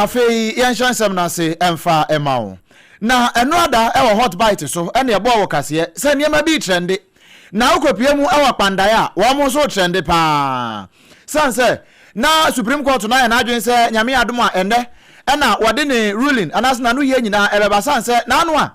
Afei yɛnhyɛ nsɛm no ase mfa mma wo. Na ɛno ada wɔ Hot Bite so na ɛbɔɔ wo kaseɛ sɛ nneɛma bi retrɛnde. Na wokɔpue mu wɔ Kpandae a, wɔn nso retrɛnde pa ara. Sane sɛ na Supreme Court no ayɛ n'adwene sɛ Nyame adom a ɛnnɛ na wɔde ne ruling anaasɛ n'anoyie nyinaa ɛbɛba sane sɛ n'ano a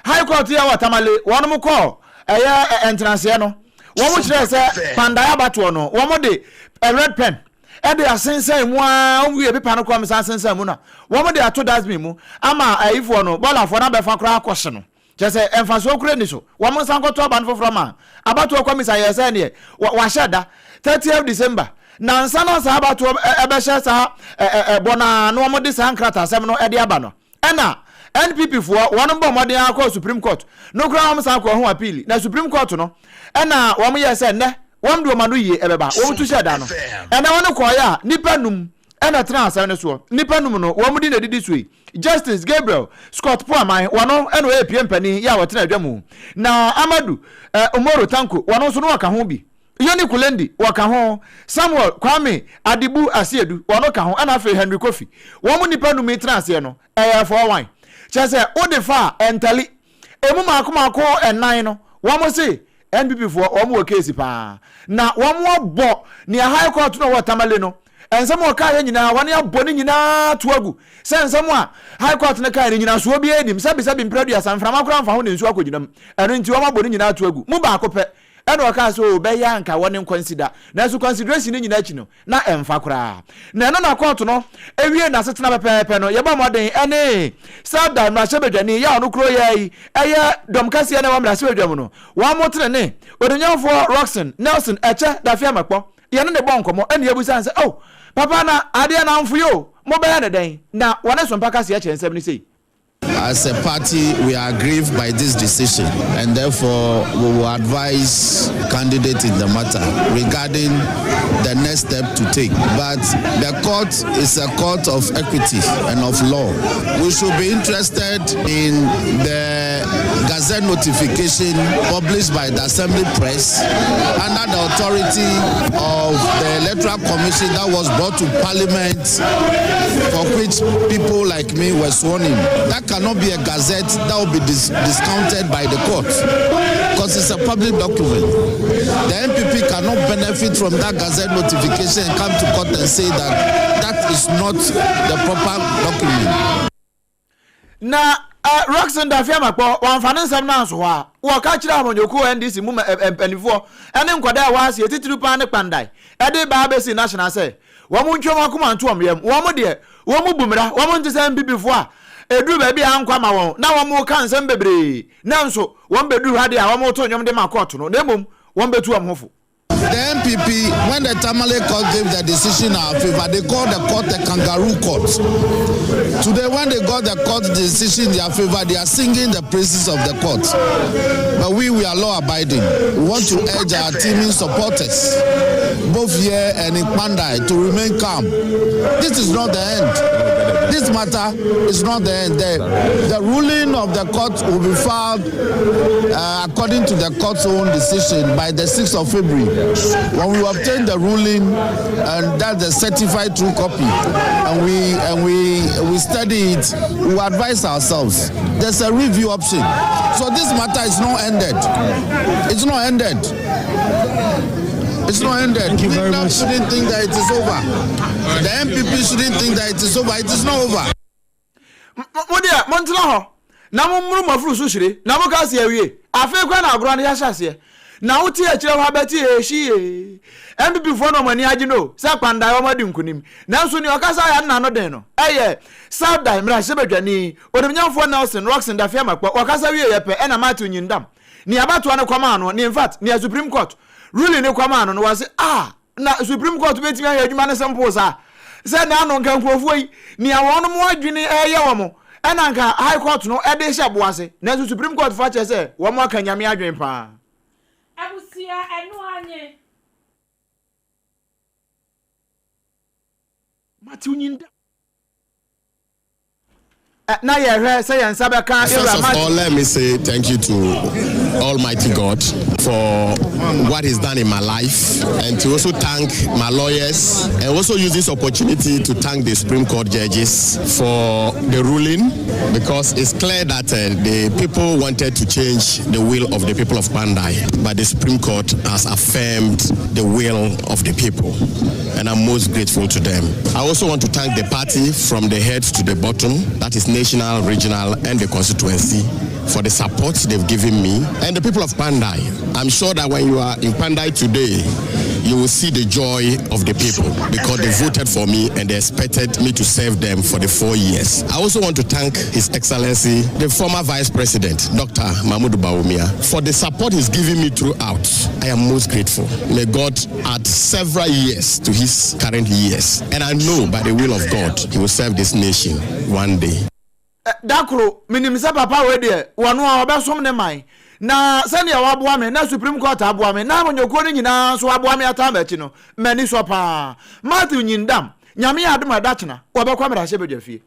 High Court yi a ɛwɔ Tamale wɔnom kɔɔ ɛyɛ ntenaseɛ no wɔn kyerɛɛ sɛ Kpandae abatoɔ no wɔn de red pen de asensɛn mu ara wɔn wie pepa no koraa wɔn san sensɛn mu na wɔn de ato dustbin mu ama ayifoɔ no bɔɔlafoɔ no abɛfa koraa akɔhye no kyerɛ sɛ mfasoɔ koraa ni so wɔn nsan kɔto aba no foforɔ ma abatoɔ kɔmisa yɛ sɛ neɛ wahyɛ da 30th December na nsa na saa abatoɔ ɛbɛhyɛ saa ɛbɔ na na wɔn de saa nkratasɛm no de aba no. Ɛna NPP foɔ wɔn bɔ mmɔden ara kɔɔ Supreme Court no koraa wɔn san kɔɔ ho appeal na Supreme Court no ɛna wɔn yɛɛ sɛ nnɛ wɔn de wɔn ano yie ɛbɛba wɔn tu hyɛ da no ɛna wɔn kɔɔeɛ a nnipa num ɛna tena asɛm no soɔ nnipa num no wɔn din na ɛdidi soɔ yi Justice Gabriel Scott Pwamang wɔn ɛna ɔyɛ pie mpanin yɛ a wɔtena adwa mu na Amadu eh, Umaru Tanko wɔn nso no wɔka ho bi Yoni Kulendi, wɔka ho, Samuel Kwame Adibu Asiedu, wɔn ka ho, ɛna afei Henry Kofi. Wɔn mu nnipa num yi tena aseɛ no, ɛyɛ 4-1. Kyerɛ sɛ, wode fa a, ɛntali. Emu mmaako mmaako nnan no, wɔn se NPP foɔ, wɔn wɔ keesi paa. Na wɔn abɔ nea High Court no a ɛwɔ Tamale no, nsɛm a wɔkaeɛ nyinaa, wɔn abɔ ne nyinaa to agu. Sɛ nsɛm a High Court no kaeɛ no, nyinasoɔ biara nnim. Sɛbesɛbe mprɛ aduasa, mframa koraa mfa ho na nsuo akɔgyina mu. Ɛno nti, wɔn abɔ ne nyinaa to agu. Mu baako pɛ Ɛnna ɔkaa sɛ, Oo, ɛbɛyɛ a anka wɔne nkwansida. Nanso consideration no nyinaa akyi no, na ɛmfa koraa. Na ɛno na kɔɔto no wiee n'asetena pɛpɛɛpɛ no. Yɛbɔɔ mmɔden ne Sardar mmarahyɛbadwani yi a ɔno kuro yi ara yi yɛ dɔm kɛseɛ na ɛwɔ mmarahyɛbadwa mu no, wɔn tenene, Onuonyamfoɔ Rockson Nelson Ɛkyɛ Dafeamekpɔ, yɛne no bɔɔ nkɔmmɔ ɛnna yɛbisaa no sɛ, Oh, papa na adeɛ no amfo yi o, mobɛyɛ no dɛn? Na wɔne Sompa kaseɛ kyerɛ nsɛm no sei. As a party, we are aggrieved by this decision and therefore we will advise candidates in the matter regarding the next step to take. But the court is a court of equity and of law. We should be interested in the Gazette notification published by the Assembly Press under the authority of the Electoral Commission that was brought to Parliament for which people like me were sworn in. That cannot be a gazette that will be dis discounted by the court because it's a public document. The NPP cannot benefit from that gazette notification and come to court and say that that is not the proper document. Na eh, Rockson Dafe Amakpɔ, wɔamfa ne nsɛm no anso hɔ a, wɔka kyerɛɛ amanyɔkuo NDC mu mpanimfoɔ ne nkwadaa a ɛwɔ aseɛ titiriw paa ne Kpandae de ba abɛsi National sɛ wɔn ntwe wɔn akoma nto wɔn yam. Wɔn deɛ, wɔn bu mmara, wɔn nte sɛ NPP foɔ a ɛduru baabi a ankɔ ama wɔn na wɔn ka nsɛm bebree nanso wɔn bɛduru ha deɛ a wɔn to nnwom de ma kɔɔto no na mmom wɔn bɛtu wɔn ho fo. The NPP, when the Tamale court gave the decision in our favor, they called the court a kangaroo court. Today, when they got the court decision in their favor, they are singing the praises of the court. But we, we are law abiding. We want to urge our teaming supporters, both here and in Kpandai, to remain calm. This is not the end. This matter is not the end. The, the ruling of the court will be filed uh, according to the court's own decision by the 6th of February. When we obtain the ruling, and that's the certified true copy, and we and we we study it, we advise ourselves. There's a review option. So this matter is not ended. It's not ended. It's not ended. Thank you very much. Shouldn't think that it is over. The NPP shouldn't think that it is over. It is not over. Mo deɛ, montena hɔ, na mommoro mo afuru so hyire, na moka se, 'Awie! Afei koraa na agorɔ no yɛahyɛ aseɛ. Na wote akyire hɔ abɛte eehyi ee. NPP foɔ na wɔn ani agye no sɛ Kpandae wɔn adi nkunim. Nanso nea ɔkasa yɛ ano n'ano den no yɛ South Dae mmarahyɛbadwani, Onimnyamfoɔ Nelson Rockson Dafeamah Makpɔ. Ɔkasa wieeɛ pɛ ɛna Matthew Nyindam nea abatoɔ no kɔmaa no ne infact nea Supreme Court ruling no kɔmaa no no wɔse ah! Na Supreme Court bɛtumi ayɛ adwuma no simple saa sɛ naano nka nkurɔfoɔ yi nea wɔn mo adwene ɛyɛ wɔn ɛna nka High Court no ɛde hyɛ bo ase nanso Supreme Court fa kyerɛ sɛ wɔn aka Nyame adwene paa. Abusua ɛno ara nye. Matthew Nyindam. Na yɛhwɛ sɛ yɛn nsa bɛka First of all, let me say thank you to Almighty God for what He's done in my life and to also thank my lawyers and also use this opportunity to thank the Supreme Court judges for the ruling because it's clear that the people wanted to change the will of the people of Kpandai, but the Supreme Court has affirmed the will of the people and I'm most grateful to them. I also want to thank the party from the head to the bottom, that is national, regional, and the constituency, for the support they've given me and the people of Kpandai. I'm sure that when you are in Kpandai today, you will see the joy of the people because they voted for me and they expected me to serve them for the 4 years. I also want to thank His Excellency, the former Vice President, Dr. Mahmoud Bawumia, for the support he's given me throughout. I am most grateful. May God add several years to his current years. And I know by the will of God, he will serve this nation one day. Da koro menim sɛ papa wei deɛ, wɔno a ɔbɛsom ne man na sɛnea waboa me na Supreme Court aboa me na amanyɔkuo no nyinaa nso aboa me ataa m'akyi no, m'ani sɔ paa. Matthew Nyindam, Nyame yɛ adom a, ɛda kyena wɔbɛkɔ mmarahyɛ badwa fie.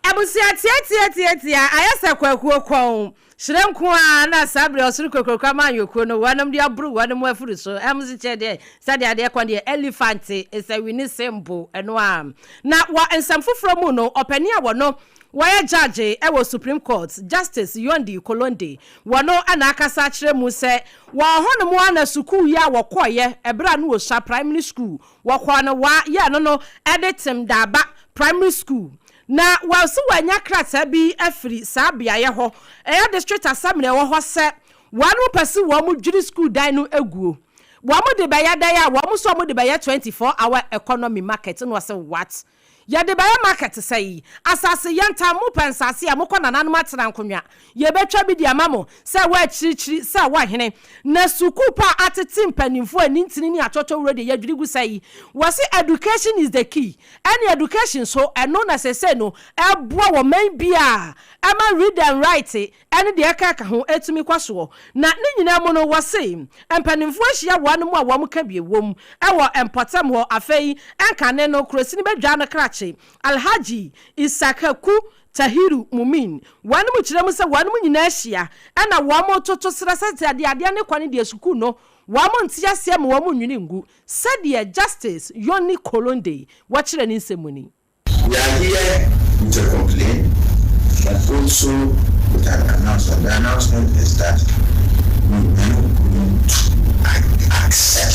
Abusua, tiatiatiatia ayɛ sɛ kwakuo kɔn hyerɛ nko a na saa berɛ ɔsoro kokroko ama anyɔkuo no wɔnom de aboro wɔnom afiri so ɛm so kyerɛ deɛ sɛdeɛ adeɛ kɔ deɛ elephant sɛ wini sembo ɛno a. Na wɔ nsɛm foforɔ mu no, ɔpanin a wɔno wɔyɛ judge ɛwɔ Supreme Court, Justice Yondy Kulendi, wɔno ana akasa akyerɛ mu sɛ wɔn hɔnom a na sukuu yi a wɔkɔɔyɛ ɛberɛ a no wɔsua primary school, wɔkɔɔ no wa yɛ no no ɛde tem daaba primary school na wɔsi wɔanya krataa bi afiri saa beaeɛ hɔ, ɛyɛ district assembly ɛwɔ hɔ, sɛ wɔn pɛ sɛ wɔn dwiri school dan no eguo, wɔn de bɛyɛ dan a wɔn nso wɔn de bɛyɛ 24 hour economy market. Na wɔsɛ what, yɛde bɛyɛ market sɛ yi asase yɛnta mo pɛ nsase a mokɔ nananom atena nkonnwa, yɛbɛtwa bi de ama mo sɛ wɔakyirikyiri sɛ wɔahene na sukuu pa atete mpanimfoɔ a nintini ne atɔtɔwuro de yɛdwiri gu sɛ yi. Wɔsi education is the key, ɛne education so ɛno na sɛsɛ no ɛboa wɔ man bi a ɛma read and write ɛne deɛ ɛka ka ho etumi kɔ soɔ. Na ne nyinaa mu no, wɔsi mpanimfoɔ ahyia wɔn mu a wɔn ka bi wɔm ɛwɔ mpɔtam hɔ. Afei ɛnkane no kurosini bɛdwa no krakye Alhaji Isakaku Tahiru Mumin, wɔn mu kyerɛ mu sɛ wɔn mu nyinaa ahyia ɛna wɔn toto serɛ sɛ adeɛ adeɛ ne kɔ ne deɛ sukuu no wɔn nte aseɛ ma wɔn nwini ngu, sɛdeɛ Justice Yonny Kulendi wɔkyerɛ ne nsɛm mu ni. We are here with a complaint, but also with an announcement. The announcement is that we are not going to accept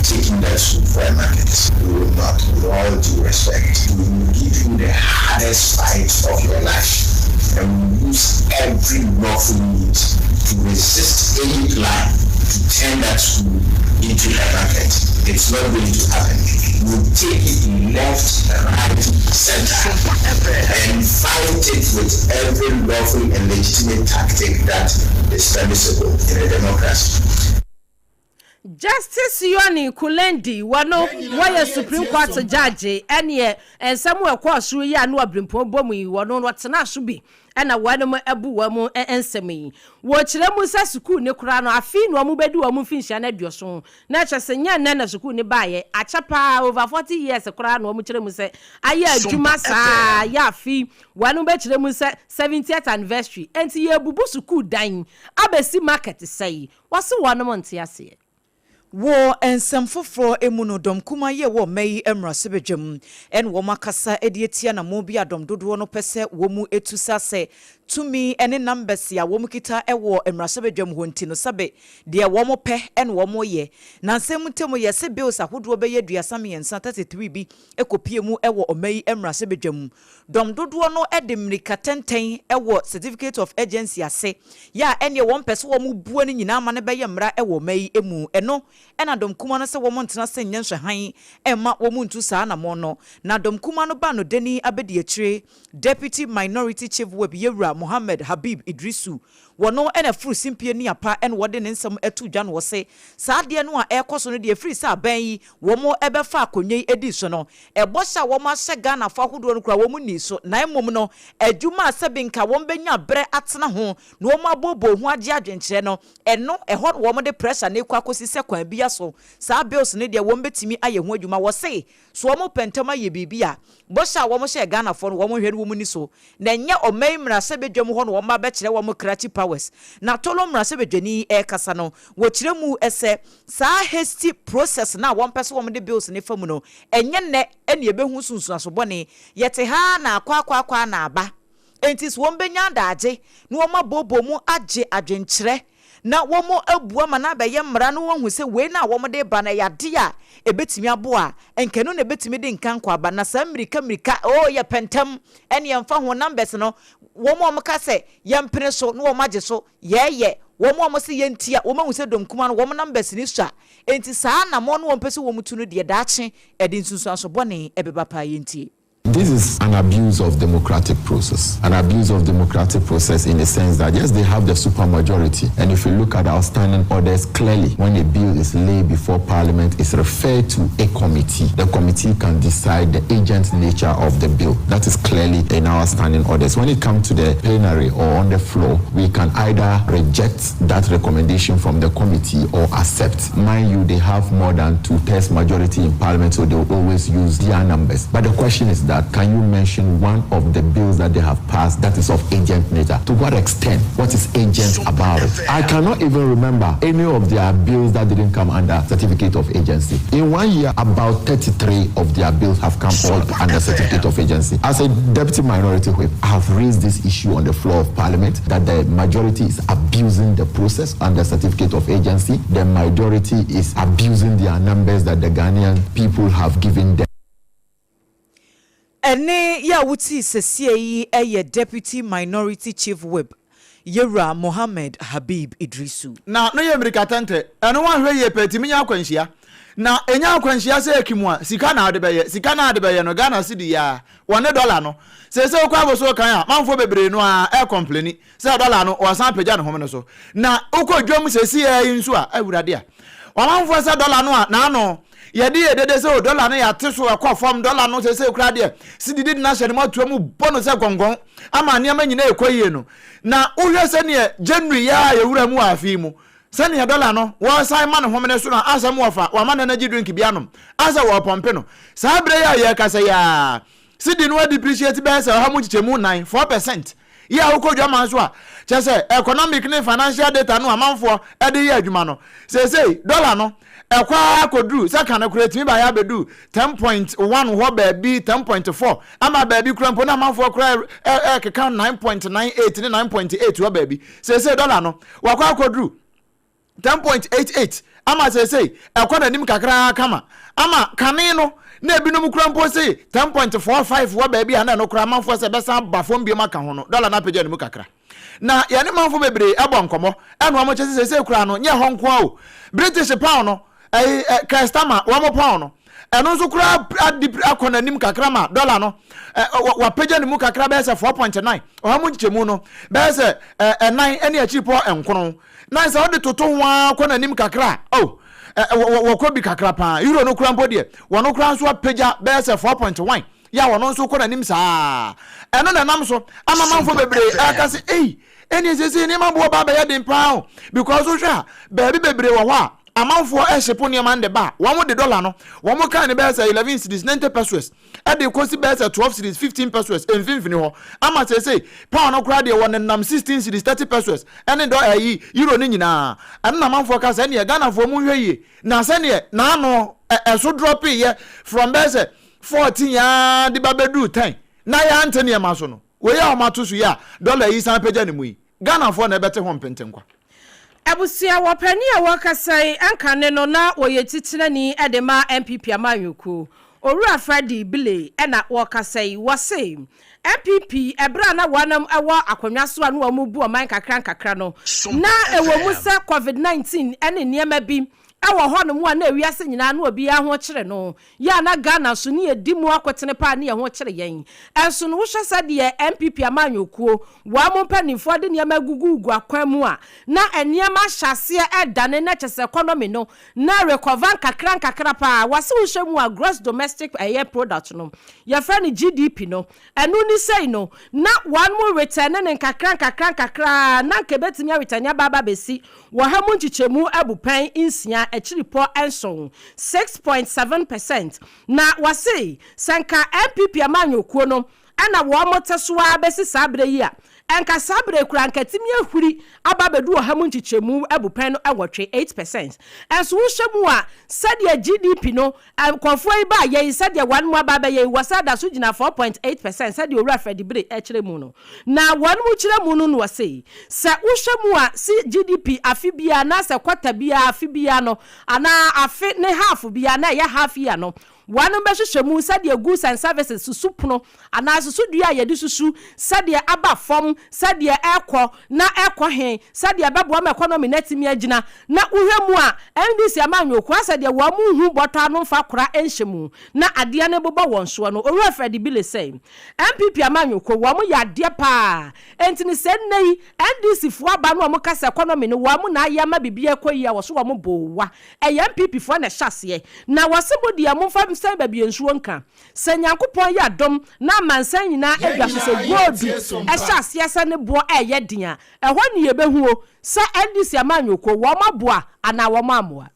taking that school for a market. We will not, with all due respect. We will give you the hardest fight of your life. And we will use every lawful means to resist any plan to turn that school into a market. It's not going to happen. We'll take it left, right, center, and fight it with every lawful and legitimate tactic that is permissible in a democracy. Justice Yonny Kulendi, wɔno wɔyɛ Supreme Court judge, ɛneɛ nsɛm a ɛkɔɔ soro yi a no abirimpɔn bɔ mu yi, wɔno wɔtena so bi ɛna wɔnom abu wɔn mu nsɛm yi. Wɔkyerɛ mu sɛ sukuu ne koraa no, afei na wɔn bɛdi wɔn mfinhyia no 70, na kyerɛ sɛ nyɛ nnɛ na sukuu ne baayɛ, akyɛ paa, over 40 years koraa na wɔn kyerɛ mu sɛ ayɛ adwuma saa yɛ. Afei wɔn bɛkyerɛ mu sɛ 70th anniversary, nti yɛbubu sukuu dan abɛsi market sɛyi, wɔsi wɔnom nte aseɛ. Wɔ nsɛm foforɔ mu no, dɔm kuma yɛ wɔ mma yi mmarahyɛbadwam ɛne wɔn akasa de atia namo bi a dɔm dodoɔ no pɛ sɛ wɔn mu etu sa sɛ tumi ne numbers a wɔn kita wɔ mmarahyɛbadwam hɔ nti no, sɛbe deɛ wɔn pɛ ne wɔn yɛ. Na nsɛm ntam yɛsɛ bills ahodoɔ bɛyɛ 33, 33 bi kɔpie mu wɔ ɔma yi mmarahyɛbadwam. Dɔm dodoɔ no de mmirika tɛntɛn wɔ certificate of urgency ase yɛ a ɛneɛ wɔn pɛ sɛ wɔn bua no nyinaa ma no bɛyɛ mmara wɔ ɔma yi mu. Ɛno ɛna dɔm kuma no sɛ wɔn ntena sɛ nyɛ nhwɛhan ɛma wɔn ntu saa anamɔ no. Na dɔm kuma no ba no dani abɛdi akyire, Deputy Minority Chief Whip Yewura Mohammed Habib Idrisu, wɔno ɛna furu simpie ne apa ɛna wɔde ne nsɛm ɛto dwa no, wɔ se saa adeɛ no a ɛrekɔ so no deɛ, ɛfiri sɛ aban yi wɔn ɛbɛfa akonnwa yi adi so no, ɛbɔ hyɛ a wɔn ahyɛ Ghanafoɔ ahodoɔ no kora wɔn ni so, na mmom no adwuma a sɛbi nka wɔn bɛnya berɛ atena ho na wɔn abooboo ho agye adwenkyerɛ no, ɛno ɛhɔ no wɔn de pressure ne kɔ akɔsi sɛ kwan. bia so. Saa bills no deɛ wɔn bɛtumi ayɛ ho adwuma. Wɔse so wɔn pɛ ntɛm ayɛ biribi a, bɔhyɛ a wɔn hyɛɛ Ghanafoɔ no wɔn nhwɛ no wɔn ni so, na ɛnyɛ ɔman yi mmarahyɛbadwam hɔ na wɔn ba bɛkyerɛ wɔn krakye powers. Na Tolon mmarahyɛbadwani yi ɛrekasa no, wɔkyerɛ mu sɛ saa hasty process no a wɔn pɛ sɛ wɔn de bills no fa mu no, ɛnyɛ nnɛ na yɛbɛhu nsunsuanso bɔne. Yɛte ha ara na akɔ akɔ akɔ ara na aba. Enti so wɔn bɛnya adagye na wɔn abooboo mu agye adwenkyerɛ na wɔabua ma no abɛyɛ mmara na wɔahu sɛ wei no a wɔde reba no ɛyɛ adeɛ a ɛbɛtumi aboa a, nka ɛno na ɛbɛtumi de nkankɔ aba. Na saa mmirika mmirika, oh yɛpɛ ntɛm, ɛne ɛmfa ho numbers no, wɔn a wɔka sɛ yɛmpene so na wɔagye so, yɛɛyɛ, wɔn a wɔse yɛntia, wɔahu sɛ dɔm kumaa no wɔn numbers no sua. Enti saa anammɔn no wɔmpɛ sɛ wɔtu no deɛ daakye ɛde nsunsuanso bɔne ɛbɛba paa. Yɛntie. This is an abuse of democratic process, an abuse of democratic process in the sense that yes, they have the supermajority, and if you look at outstanding orders clearly, when a bill is laid before parliament, it's referred to a committee. The committee can decide the agent nature of the bill. That is clearly in our standing orders. When it comes to the plenary or on the floor, we can either reject that recommendation from the committee or accept. Mind you, they have more than two-thirds majority in parliament, so they will always use their numbers. But the question is that, can you mention one of the bills that they have passed that is of agent nature? To what extent? What is agent about it? I cannot even remember any of their bills that didn't come under certificate of agency. In one year, about 33 of their bills have come all under certificate of agency. As a deputy minority whip, I have raised this issue on the floor of parliament that the majority is abusing the process under certificate of agency. The majority is abusing their numbers that the Ghanaian people have given them. Ɛnne yi a wotii sesie yi yɛ Deputy Minority Chief Whip, Yewura Mohammed Habib Iddrisu. Na no yɛ mmirika tɛntɛ. Ɛno woanhwɛ yie pɛ ɛtumi nya akwanhyia. Na ɛnya akwanhyia sɛ ɛki mu a, sika na wode bɛyɛ. Sika no a wode bɛyɛ no, Ghana cedi yi ara, wɔne dɔla no. Seesei wokɔ abosoɔ kan a, manfoɔ bebree no ara ɛrekɔmpleni sɛ dɔla no wɔasan apagya ne home no so. Na wokɔ dwam seesei ara yi nso a, Awurade a! Ɔmanfoɔ sɛ dɔla no a n'ano yɛde yɛ dede sɛ o dɔla no yɛate so ɛkɔ fam, dɔla no seesei koraa deɛ cedi de no ahyɛ ne mu atoa mu bɔ no sɛ gɔngɔn ama nneɛma nyinaa ɛkɔ yie no. Na wohwɛ sɛdeɛ January yi ara a yɛwura mu wɔ afe yi mu, sɛdeɛ dɔla no wɔresan ma ne homene so no a asɛm wɔfa wɔama no energy drink bi anom asɛ wɔrepɔmpe no. Saa berɛ yi a yɛrekasa yi ara, Cedi no adepreciate bɛyɛ sɛ ɔha mu nkyekyɛmu nnan, 4%. Yɛ a wokɔ dwaman so a, kyerɛ sɛ economic ne financial data no amanfoɔ de yɛ adwuma no, seesei dɔla no ɛkɔ ara kɔduru sɛ kane koraa ɛtumi baeɛ abɛduru 10.1 hɔ baabi, 10.4 ama baabi koraa mpo na amanfoɔ koraa ɛrekeka 9.98 ne 9.8 hɔ baabi. Seesei dɔla no wakɔ akɔduru 10.88 ama seesei ɛkɔ n'anim kakra ara kama ama kane no na ebinom kura mpo se 10.45 wɔ baabi a na ɛno koraa amanfoɔ sɛ ɛbɛsan aba fam biom aka ho no, dɔla no apagya ne mu kakra. Na yɛne manfo bebree ɛbɔ nkɔmmɔ ɛna wɔn kyɛ sɛ seesei koraa no nyɛ hɔ nko ara o, British pound no ɛyi ɛ Keir wɔn pound no ɛno nso koraa adi akɔ n'anim kakra ma dɔla no ɛ wapagya ne mu kakra bɛyɛ sɛ 4.9 ɔha mu nkyekyɛmu no bɛyɛ sɛ ɛ ɛnan ɛne akyiripɔ nkono. Na sɛ wode toto ho ara kɔ n'anim kakra a, oh, wɔkɔ bi kakra paa. Euro no koraa mpo deɛ, wɔn koraa nso apagya bɛyɛ sɛ 4.1 yɛ a wɔn nso kɔ n'anim saa. Ɛno na ɛnam so ama amanfoɔ bebree ɛreka sɛ, ei, ɛnneɛ seesei nneɛma boɔ ba abɛyɛ den paa o. Because wohwɛ a, baabi bebree wɔ hɔ a, amanfoɔ ɛhyepo nneɛma no de ba a, wɔn de dɔla no, wɔn kan no bɛyɛ sɛ 11 cedis, 90 pesos. de rekɔsi bɛyɛ sɛ 12 cedis 15 pesewas mfimfini hɔ ama seesei pound no koraa deɛ wɔnenam 16 cedis 30 pesewas ne dɔ ɛyi euro no nyinaa. Ɛno na amanfoɔ ka sɛ ɛneɛ Ghanafoɔ monhwɛ yie na sɛdeɛ n'ano ɛso drɔpeeɛ from bɛyɛ sɛ 14 ara de ba bɛduru 10 na yɛante nneɛma so no, wei a wɔato so yi a dɔla yi san pagya ne mu yi, Ghanafoɔ na ɛbɛte ho mpentenkwa. Abusua wɔ panin a wɔrekasa yi nkane no na wɔyɛ titenani de ma NPP amanyɔkuo. Owura Freddie Blay na wɔrekasa yi. Wɔse NPP ɛberɛ a na wɔnom wɔ akonnwa so a na wɔn rebu ɔman nkakra nkakra no, na ɛwɔ mu sɛ Covid 19 ne nneɛma bi wɔ hɔnom a na ewiase nyinaa na obiara ho kyere no, Yɛ a na Ghana nso ne yɛdi mu akotene paa ne yɛn ho kyere yɛn. Nso no wohwɛ sɛdeɛ NPP amanyɔkuo, wɔn mo mpaninfoɔ de nneɛma agugugugu akwan mu a, na nneɛma ahyɛ aseɛ ɛredane na kyerɛ sɛ economy no na ɛrekɔva nkakra nkakra paa. Wɔse wohwɛ mu a gross domestic ɛyɛ product no, yɛfrɛ no GDP no, ɛno ne sei no, na wɔn mo retɛne no nkakra nkakra nkakra na anka ɛbɛtumi aretɛne aba aba abɛsi wɔ ha mu nkyekyɛmu abupɛn nsia. akyiripɔ nson, 6.7 percent. Na wɔse sɛ nka NPP amanyɔkuo no ɛna wɔn te so ara bɛsi saa berɛ yi a, ɛnka saa berɛ kura nka tumi ahuri aba abɛdu 8.8%, 8%. Ɛnso wohyɛ mu a, sɛdeɛ GDP no nkɔfoɔ yi ba yɛ yi, sɛdeɛ wɔn mu aba abɛyɛ yi, wɔsɛ da so gyina 4.8%, sɛdeɛ Owura Freddie Blay ɛkyerɛ mu no. Na wɔn mu kyerɛ mu no no wɔse sɛ wohyɛ mu a, si GDP afe biara na sɛ quarter biara, afe biara no anaa afe ne half biara na ɛyɛ half year no, wɔn bɛhyehyɛ mu sɛdeɛ goods and services susu pono anaa susu dua a yɛde susu, sɛdeɛ aba fam, sɛdeɛ ɛkɔ na ɛkɔ he, sɛdeɛ ɛbɛboa ma economy na tumi agyina. Na wohwɛ mu a, NDC amanyɔkuo asɛ deɛ wɔn mu hu bɔtɔ ano mfa kora nhyɛ mu na adeɛ no bobɔ wɔn soɔ no. Owura Freddie Blay sɛ NPP amanyɔkuo wɔn yɛ adeɛ paa, nti ne sɛ nnɛ yi NDC foɔ aba no, wɔn kasa economy no wɔn na ayɛ ama biribi ɛkɔ yi a, wɔso wɔn bɔ ɛyɛ NPP foɔ na ɛhyɛ aseɛ. Na wɔse mo deɛ, momfa nsɛn baabi nsuo nka sɛ Nyankopɔn yɛ adom na amansan nyinaa adwa so sɛ gold ɛhyɛ aseɛ sɛ ne boɔ ɛyɛ den a, ɛhɔ ne yɛbɛhuo sɛ NDC amanyɔkuo wɔn aboa anaa wɔn amoa.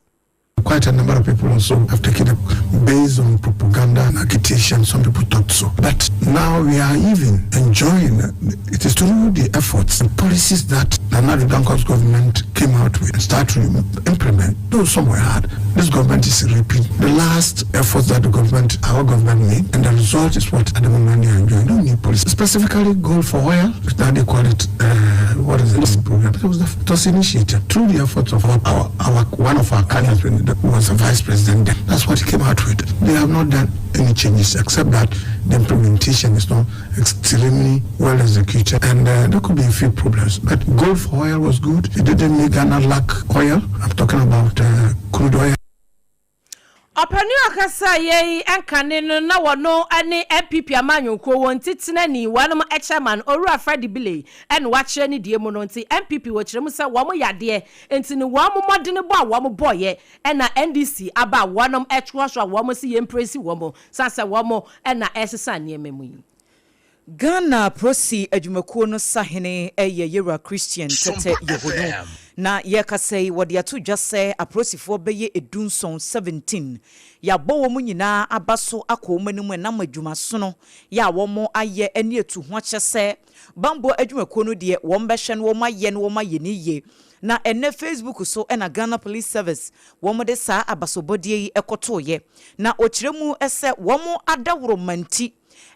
Quite a number of people also have taken it based on propaganda and agitation. Some people thought so. But now we are even enjoying it is through the efforts and policies that Nana Addo Dankwa's government came out with and start to implement. Though some were hard, this government is reaping the last efforts that the government, our government made, and the result is what at the moment they are enjoying. No new policy. Specifically, gold for oil, that they call it, what is it, program. It was initiated through the efforts of our one of our candidates who was a vice president then. That's what he came out with. They have not done any changes except that the implementation is not extremely well executed and there could be a few problems. But gold for oil was good. It didn't make Ghana lack oil. I'm talking about crude oil. Ɔpanin ɔkasa yɛi nkane no na wɔno ne NPP amanyɔkuo wɔn titenani, wɔnom chairman, Owura Freddie Blay, ɛna wakyerɛ ne deɛ mu no. Nti NPP wɔkyerɛ mu sɛ wɔn yadeɛ nti ne wɔn mmɔdene bɔ a wɔn bɔɔyɛ, ɛna NDC aba a wɔnom ɛtoa so a wɔn si yɛn mpresi wɔn san sɛ wɔn ɛna ɛsesa nneɛma mu yi. Ghana Prosi adwumakuo no sahene yɛ Yɛwura Christian Tetteh Yohuno, na yɛkasa yi wɔde ato dwa sɛ aprosifoɔ bɛyɛ 17, 17, yɛabɔ wɔn nyinaa aba so akɔ wɔn anim ɛnam adwumasono yɛ a wɔn ayɛ ne atu ho akyɛ sɛ bambɔ adwumakuo no deɛ, wɔn bɛhwɛ no wɔn ayɛ no wɔn ayɛ ne yie. Na ɛnɛ Facebook so ɛna Ghana Police Service wɔn de saa abasobɔdeɛ yi ɛkɔtooyɛ, na ɔkyerɛ mu sɛ wɔn adaworo manti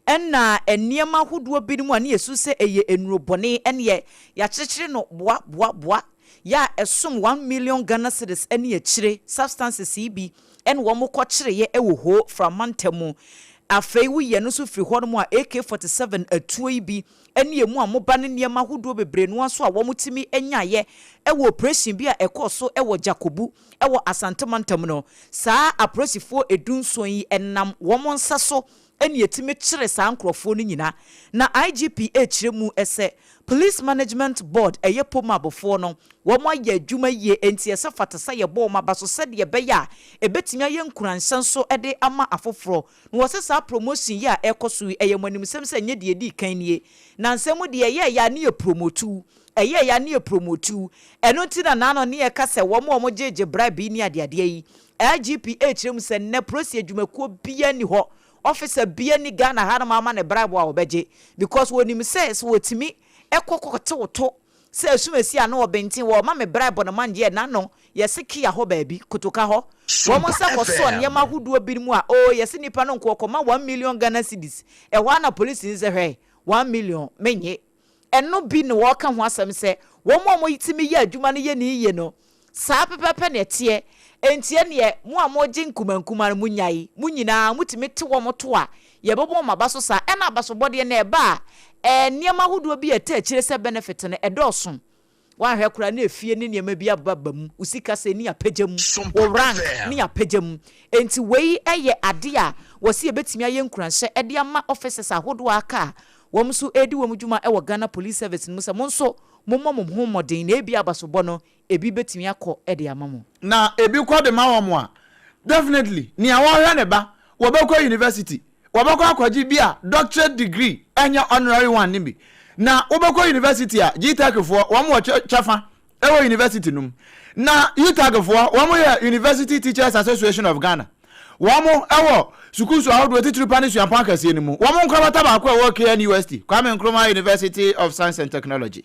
ɛna nneɛma ahodoɔ binom a ne yɛsu sɛ ɛyɛ nnuro bɔne, ɛneɛ yɛakyekyere no boa boa boa yɛ a ɛsom 1 million Ghana cedis ɛne akyire substances yi bi, ɛna wɔn kɔkyereeɛ ɛwɔ Ho Framantam mu. Afei woyɛ no nso firi hɔ nom a, AK-47 atuo yi bi ɛne emu a moba ne nneɛma ahodoɔ bebree no nso a wɔn tumi nyaayɛ ɛwɔ operation bi a ɛkɔɔ so ɛwɔ Jakobu ɛwɔ Asantemantam no. Saa apolisifoɔ 17 yi ɛnam wɔn nsa so ɛne yɛtumi kyerɛ saa nkurɔfoɔ no nyinaa. Na IGP ɛkyerɛ mu ɛsɛ Police Management Board, ɛyɛ POMABfoɔ no, wɔn ayɛ adwuma yie, nti ɛsɛ fata sɛ yɛbɔ wɔn aba so sɛdeɛ ɛbɛyɛ a ɛbɛtumi ayɛ nkuranhyɛ nso ɛde ama afoforɔ. Na wɔsɛ saa promotion yi a ɛkɔ so yi, ɛyɛ mo animsɛm sɛ nyɛ deɛ ɛdi kan nie na nsɛm deɛ ɛyɛ ɛyɛ a ne yɛ promote, ɛyɛ ɛyɛ a ne yɛ promote. Ɛno nti na naano ne yɛka sɛ wɔn a wɔn gyegye bribe yi ne adeadeɛ yi, IGP ɛkyerɛ mu sɛ nnɛ polisi adwumakuo bia ni hɔ, officer bia ni Ghana hanom ama ne bribe a wɔbɛgye, because wɔnim sɛ wɔtumi ɛkɔ kɔtew to sɛ esumasi a na ɔbɛnten wɔ ɔma me bribe no man deɛ n'ano yɛsi kia hɔ baabi kotoka hɔ, wɔn nsa kɔsɔ nneɛma ahodoɔ bi mu a oo yɛsi nipa no nkɔ kɔma 1 million Ghana cedis. Ɛhɔ ana polisi sɛ hwɛ, 1 million menye. Ɛno bi na wɔka ho asɛm sɛ wɔn a wɔtumi yɛ adwuma no yɛ ne yie no saa pɛpɛpɛ na ɛteɛ. Ntie neɛ mo a mogye nkumankuma no, mo nyae mo nyinaa motumi te wɔn to a yɛbɛbɔ wɔn aba so saa. Ɛna abasobɔdeɛ no ɛba a, ɛɛ nneɛma ahodoɔ bi a ɛtɛ akyire sɛ benefit no ɛdɔɔso. Woahwɛ koraa na efie ne nneɛma bi ababa mu, wo sika sɛ ne apagya mu, wo rank ne apagya mu. Nti wei yɛ ade a wɔsi yɛbɛtumi ayɛ nkuranhyɛ ɛde ama officers ahodoɔ aka a wɔn nso redi wɔn dwuma wɔ Ghana Police Service no mu sɛ mo nso mommɔ mo ho mmɔden na ebi abasobɔ no ebi bɛtumi akɔ de ama mo. Na ebi kɔ de ma wɔn a, definitely nea wɔhwɛ ne ba wɔbɛkɔ university, wɔbɛkɔ akɔgye bi a doctorate degree, ɛnyɛ honorary one ne bi. Na wobɛkɔ university a, GTEC foɔ wɔn wɔ kyɛfa. wɔ university no mu. Na UTAG foɔ, wɔn yɛ University Teachers Association of Ghana. Wɔn wɔ sukuu so ahodoɔ titiri pa ne suapɔn akɛseɛ no mu. Wɔn nkorabata baako a ɛwɔ KNUST, Kwame Nkrumah University of Science and Technology.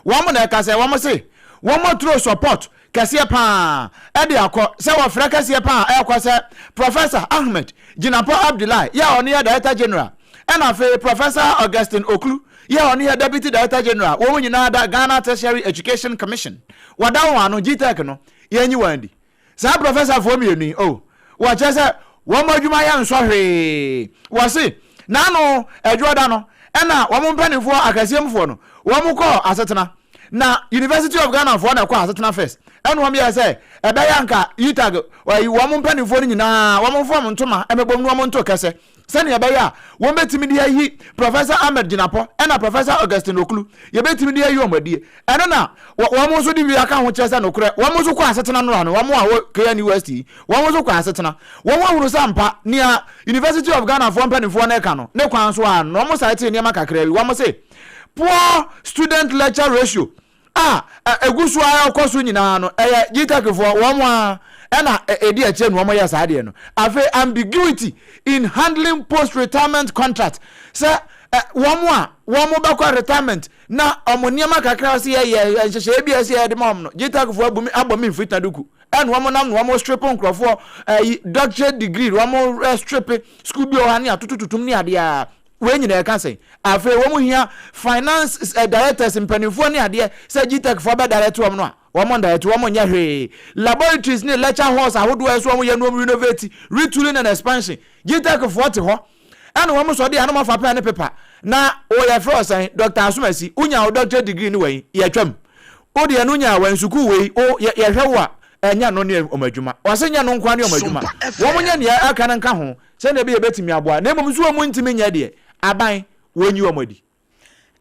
Wɔn na ɛka sɛ wɔn se wɔn aturo support kɛseɛ paa de akɔ sɛ wɔfrɛ kɛseɛ paa ɛrekɔ sɛ Professor Ahmed Jinapor Abdullahi yɛ a ɔno yɛ Director General ɛna afei Professor Augustine Oklu yɛ a ɔno yɛ Deputy Director General wɔn nyinaa da Ghana Tertiary Education Commission wɔda wɔn ano GTEC no yɛnyi wɔn adi. Saa prɔfɛsafoɔ mmienu yi, oh, wɔkyerɛ sɛ wɔn adwuma yɛ nsɔ hwee. Wɔse, n'ano Adwoɔda no, ɛna wɔn mpanimfoɔ akɛseɛmfoɔ no, wɔn kɔɔ asetena. Na University of Ghana foɔ na ɛkɔɔ asetena first. Ɛna wɔn yɛɛ sɛ, ɛbɛyɛ anka UTAG, wɔyi wɔn mpanimfoɔ no nyinaa, wɔn mfa wɔn ntoma mmɛbom na wɔn nto kɛsɛ. Sɛnea ɛbɛyɛ a wɔbɛtumi de ayi Professor Ahmed Jinapor ɛna Professor Augustine Oklu, yɛbɛtumi de ayi wɔn adie. Ɛno na wɔn nso de wie aka ho kyerɛ sɛ nokorɛ wɔn nso kɔ asetena nora no, wɔn a wɔ KNUST yi, wɔn nso kɔ asetena. Wɔn ahunu sɛ ampa nea University of Ghana foɔ mpanimfoɔ no reka no, ne kwan so ara no, wɔn sae tee nneɛma kakraa bi. Wɔn se, poor student lecture ratio a ɛgu so ara kɔ so nyinaa no, ɛyɛ GTECfoɔ wɔn ara ɛna ɛdi akyire na wɔyɛ saa adeɛ no. Afei ambiguity in handling post retirement contract sɛ wɔn a wɔn bɛkɔ retirement na wɔn nneɛma kakra sɛ yɛyɛ nhyehyɛeɛ bi a ɛsɛ yɛde ma wɔn no, GTECfoɔ abu abɔ me mfiri taduku ɛna wɔn nam na wɔn strip nkurɔfoɔ ɛyi doctorate degree wɔn strip school bi wɔ ha ne atotototom ne adeɛ a Wei nyinaa ɛka sɛn? Afei wɔn hia finance directors mpanimfoɔ ne adeɛ sɛ GTEC foɔ bɛ direct wɔn no a, wɔn ndirect wɔn nyɛ hwee. Laboratories ne lecture halls ahodoɔ a ɛsɛ wɔn yɛ no wɔn renovate, retooling and expansion. GTEC foɔ te hɔ ɛna wɔn sɔ de a na wɔn afa pen ne paper na o yɛfrɛ wo sɛn Doctor Asomasi wonya wo doctorate degree ne wɛn yɛtwam wo deɛ no nya wɛn sukuu wei o yɛhwɛ wo a ɛnyɛ no ne wɔn adwuma. Wɔse nyɛ no nkoa ne wɔn adwuma. Wɔn nyɛ nea ɛka no nka ho. Sɛnea ɛbɛyɛ yɛbɛtumi aboa, na mmom nso wɔn ntumi nyɛ deɛ, aban, wɔnyi wɔn adi.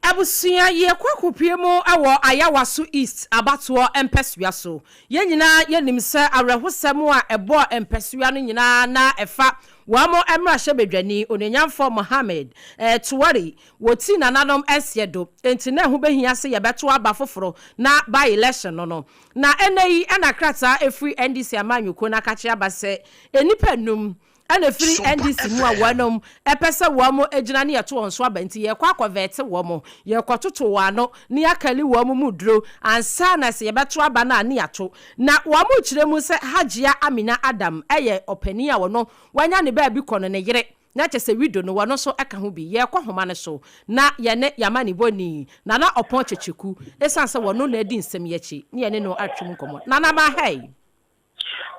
Abusua, yɛkɔ akɔpue mu wɔ Ayawaso East abatoɔ mpɛsoa so. Yɛn nyinaa yɛnim sɛ awerɛhosɛm a ɛbɔɔ mpɛsoa no nyinaa na ɛfa wɔn mmarahyɛbadwani, Onuonyamfoɔ Mohammed Tuwari, wɔti nananom nseɛ do, enti na ɛho bɛhia sɛ yɛbɛto aba foforɔ na by-election no no. Na ɛnnɛ yi na krataa ɛfiri NDC amanyɔkuo no akakye aba sɛ nnipa nnum na ɛfiri NDC mu a wɔnom pɛ sɛ wɔn gyina ne yɛto wɔn so aba nti yɛrekɔ akɔ vɛte wɔn, yɛrekɔtoto wɔn ano na yɛakali wɔn mu duro ansa na sɛ yɛbɛto aba no a ne yɛato. Na wɔn kyerɛ mu sɛ Hajia Amina Adam yɛ ɔpanin a ɔno wanya ne baabi kɔ no ne yere na kyerɛ sɛ widow no wɔno nso ka ho bi. Yɛrekɔ homa no so na yɛne yɛamanebɔni Nana Ɔpɔn Kyekyeku ɛsiane sɛ wɔno na adi nsɛm yi akyi ne yɛne no atwe mu nkɔmmɔ. Nana Mahai.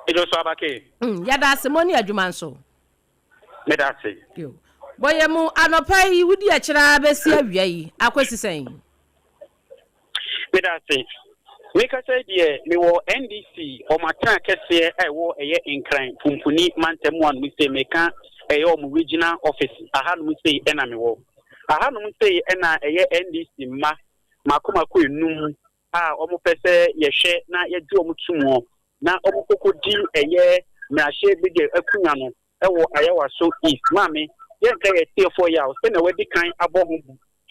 Ejo so abake. Mm, yɛda ase mo ne adwuma nso. Meda ase. Yo. Bɔyɛ mu anɔpa yi wodi akyire ara bɛsi awia yi akɔsi sɛn? Meda ase. Mekasa yi deɛ mewɔ NDC wɔn atena kɛseɛ a ɛwɔ ɛyɛ Nkran Pumpuni mantam mu anom sei meka ɛyɛ wɔn regional office ahanom sei ɛna mewɔ. Ahanom sei ɛna ɛyɛ NDC mma mako mako enum a wɔpɛ sɛ yɛhwɛ na yɛgye wɔn to muɔ na wɔkɔkɔdi ɛyɛ mmarahyɛ badwa akunya no wɔ Ayawaso East. Maame, yɛnka yɛn atiefoɔ yaw sɛnea wadi kan abɔ ho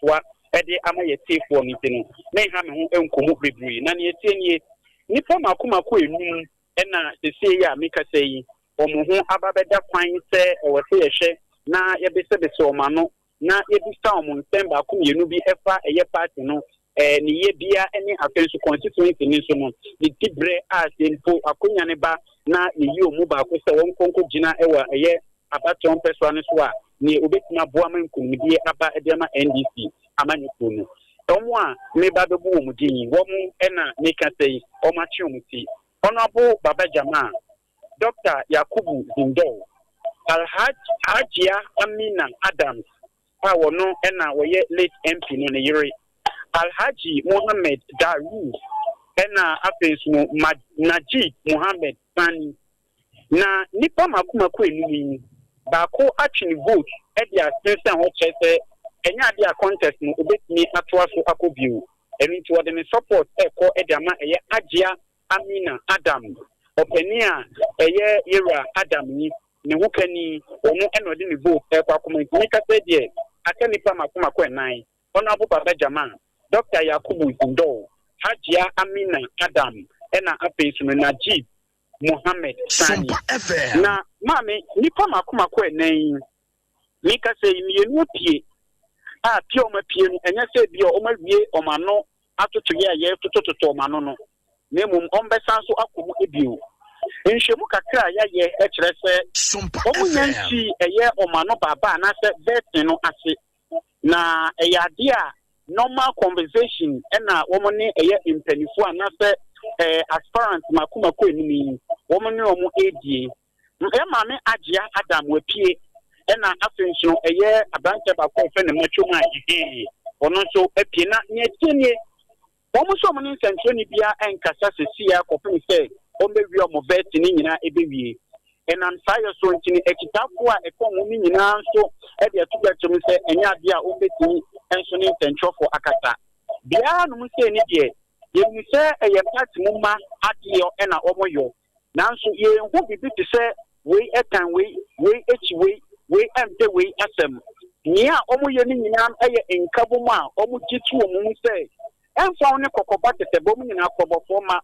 toa de ama yɛn atiefoɔ no nti no, menha me ho nkɔ mu bebree. Na nea ɛteɛ nie, nnipa mmaako mmaako nnum na seesei a mekasa yi, wɔn ho aba bɛda kwan sɛ ɛwɔ sɛ yɛhwɛ na yɛbesɛbesɛ wɔn ano na yɛbisa wɔn nsɛm baako mmienu bi ɛfa ɛyɛ party no ne yɛbea ne afei nso constituency no nso no ne dibrɛ a sɛ mpo akonya no ba na yɛyi wɔn mu baako sɛ wɔn nkɔ nkɔgyina wɔ ɛyɛ abatoɔ mpɛsoa no so a neɛ obɛtumi aboa ma nkunimdie aba de ama NDC amanyɔkuo no. Wɔn a meba bɛbu wɔn din yi, wɔn na meka sɛ yi wɔn atwe wɔn ti. Honourable Baba Jamal, Dɔkta Yakubu Zindor, Alhaj Hajia Amina Adams a ɔno na ɔyɛ late MP no ne yere, Alhaji Mohammed Daru ɛna afei nso no Najib Mohammed Sani. Na nnipa mako mako enum yi, baako atwe ne vote de asensɛn hɔ kyerɛ sɛ ɛnyɛ adeɛ a contest no obetumi atoa so akɔ bio. Ɛno nti ɔde ne support rekɔ de ama ɛyɛ Hajia Amina Adam, ɔpanin a ɛyɛ yɛwura Adam yi ne ho kani, ɔno na ɔde ne vote rekɔ akɔma nti mekasa yi deɛ aka nnipa mako mako nnan, Honourable Baba Jamal, Doctor Yakubu Zindor, Hajia Amina Adam ɛna afei nso no Najib Mohammed Sani. Na maame, nnipa mako mako ɛnan yi, mekasa yi, mmienu apue a pue a wɔn apue no, ɛnyɛ sɛ ebia wɔn awie wɔn ano atotoeɛ a yɛretotototo wɔn ano no, na mmom wɔbɛsan nso akɔ mu bio. Nhwɛmu kakra a yɛayɛ kyerɛ sɛ wɔn nya nsii ɛyɛ wɔn ano baaba anaasɛ vetting no ase, na ɛyɛ adeɛ a normal conversation na wɔn ne ɛyɛ mpanimfoɔ anaasɛ ɛɛ aspirants mako mako enum yi wɔn ne wɔn redie. Yɛn maame Agyea Adam wapue, ɛna afei nso no ɛyɛ aberanteɛ baako a wɔfrɛ no Macho Man, ɛhɛn, ɔno nso apue. Na nea ɛteɛ nie, Wɔn nso wɔn ne nsɛnkyerɛnne biara nkasa seesei ara kɔpem sɛ wɔbɛwie wɔn vɛɛte no nyinaa ɛbɛwie. Ɛnam saa yɛ so nti no, akyitaafoɔ a ɛka wɔn no nyinaa nso de ato dwa kyerɛ mu sɛ ɛnyɛ adeɛ a wɔbɛtumi nso ne nsɛnkyerɛfoɔ akasa. Biara nom sei no deɛ, yɛnim sɛ ɛyɛ party mu mma adeɛ na wɔyɔ. Nanso yɛnhu biribi te sɛ wei tan wei, wei kyi wei, wei mpɛ wei asɛm. Nea wɔyɛ no nyinaa yɛ nkabom a wɔgye to wɔn mu sɛ ɛmfa ho ne kɔkɔba tɛtɛbɔ mu nyinaa korɔbɔfoɔ mma.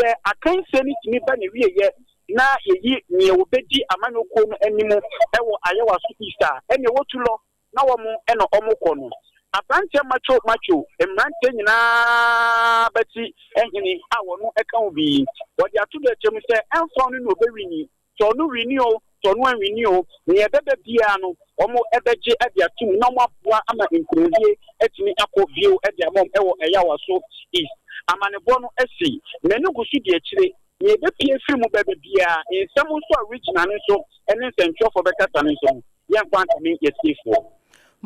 Sɛ akansie no tumi ba n'awieeɛ na yɛyi nea ɔbɛdi amanyɔkuo no anim wɔ Ayawaso East a, ɛnneɛ wɔtu lɔ. na wɔn na wɔn kɔ no. Abranteɛ macho macho mmeranteɛ nyinaa bɛte hene a wɔn ka ho bi yi. Wɔde ato dwa kyerɛ mu sɛ ɛmfa ɔno na ɔbɛwini, sɛ ɔno wini o, sɛ ɔno anwini o, nea ɛbɛba biara no wɔn bɛgye de atom na wɔn aboa ama nkunimdie atumi akɔ bio de ama wɔn wɔ Ayawaso East. Amanebɔ no asi. M'ani gu so di akyire. Nea ɛbɛpue afiri mu bɛba biara, nsɛm nso a regional no nso ne nsɛntwerɛfoɔ bɛkasa no nso no, Yɛmfa nkame yɛtiefoɔ.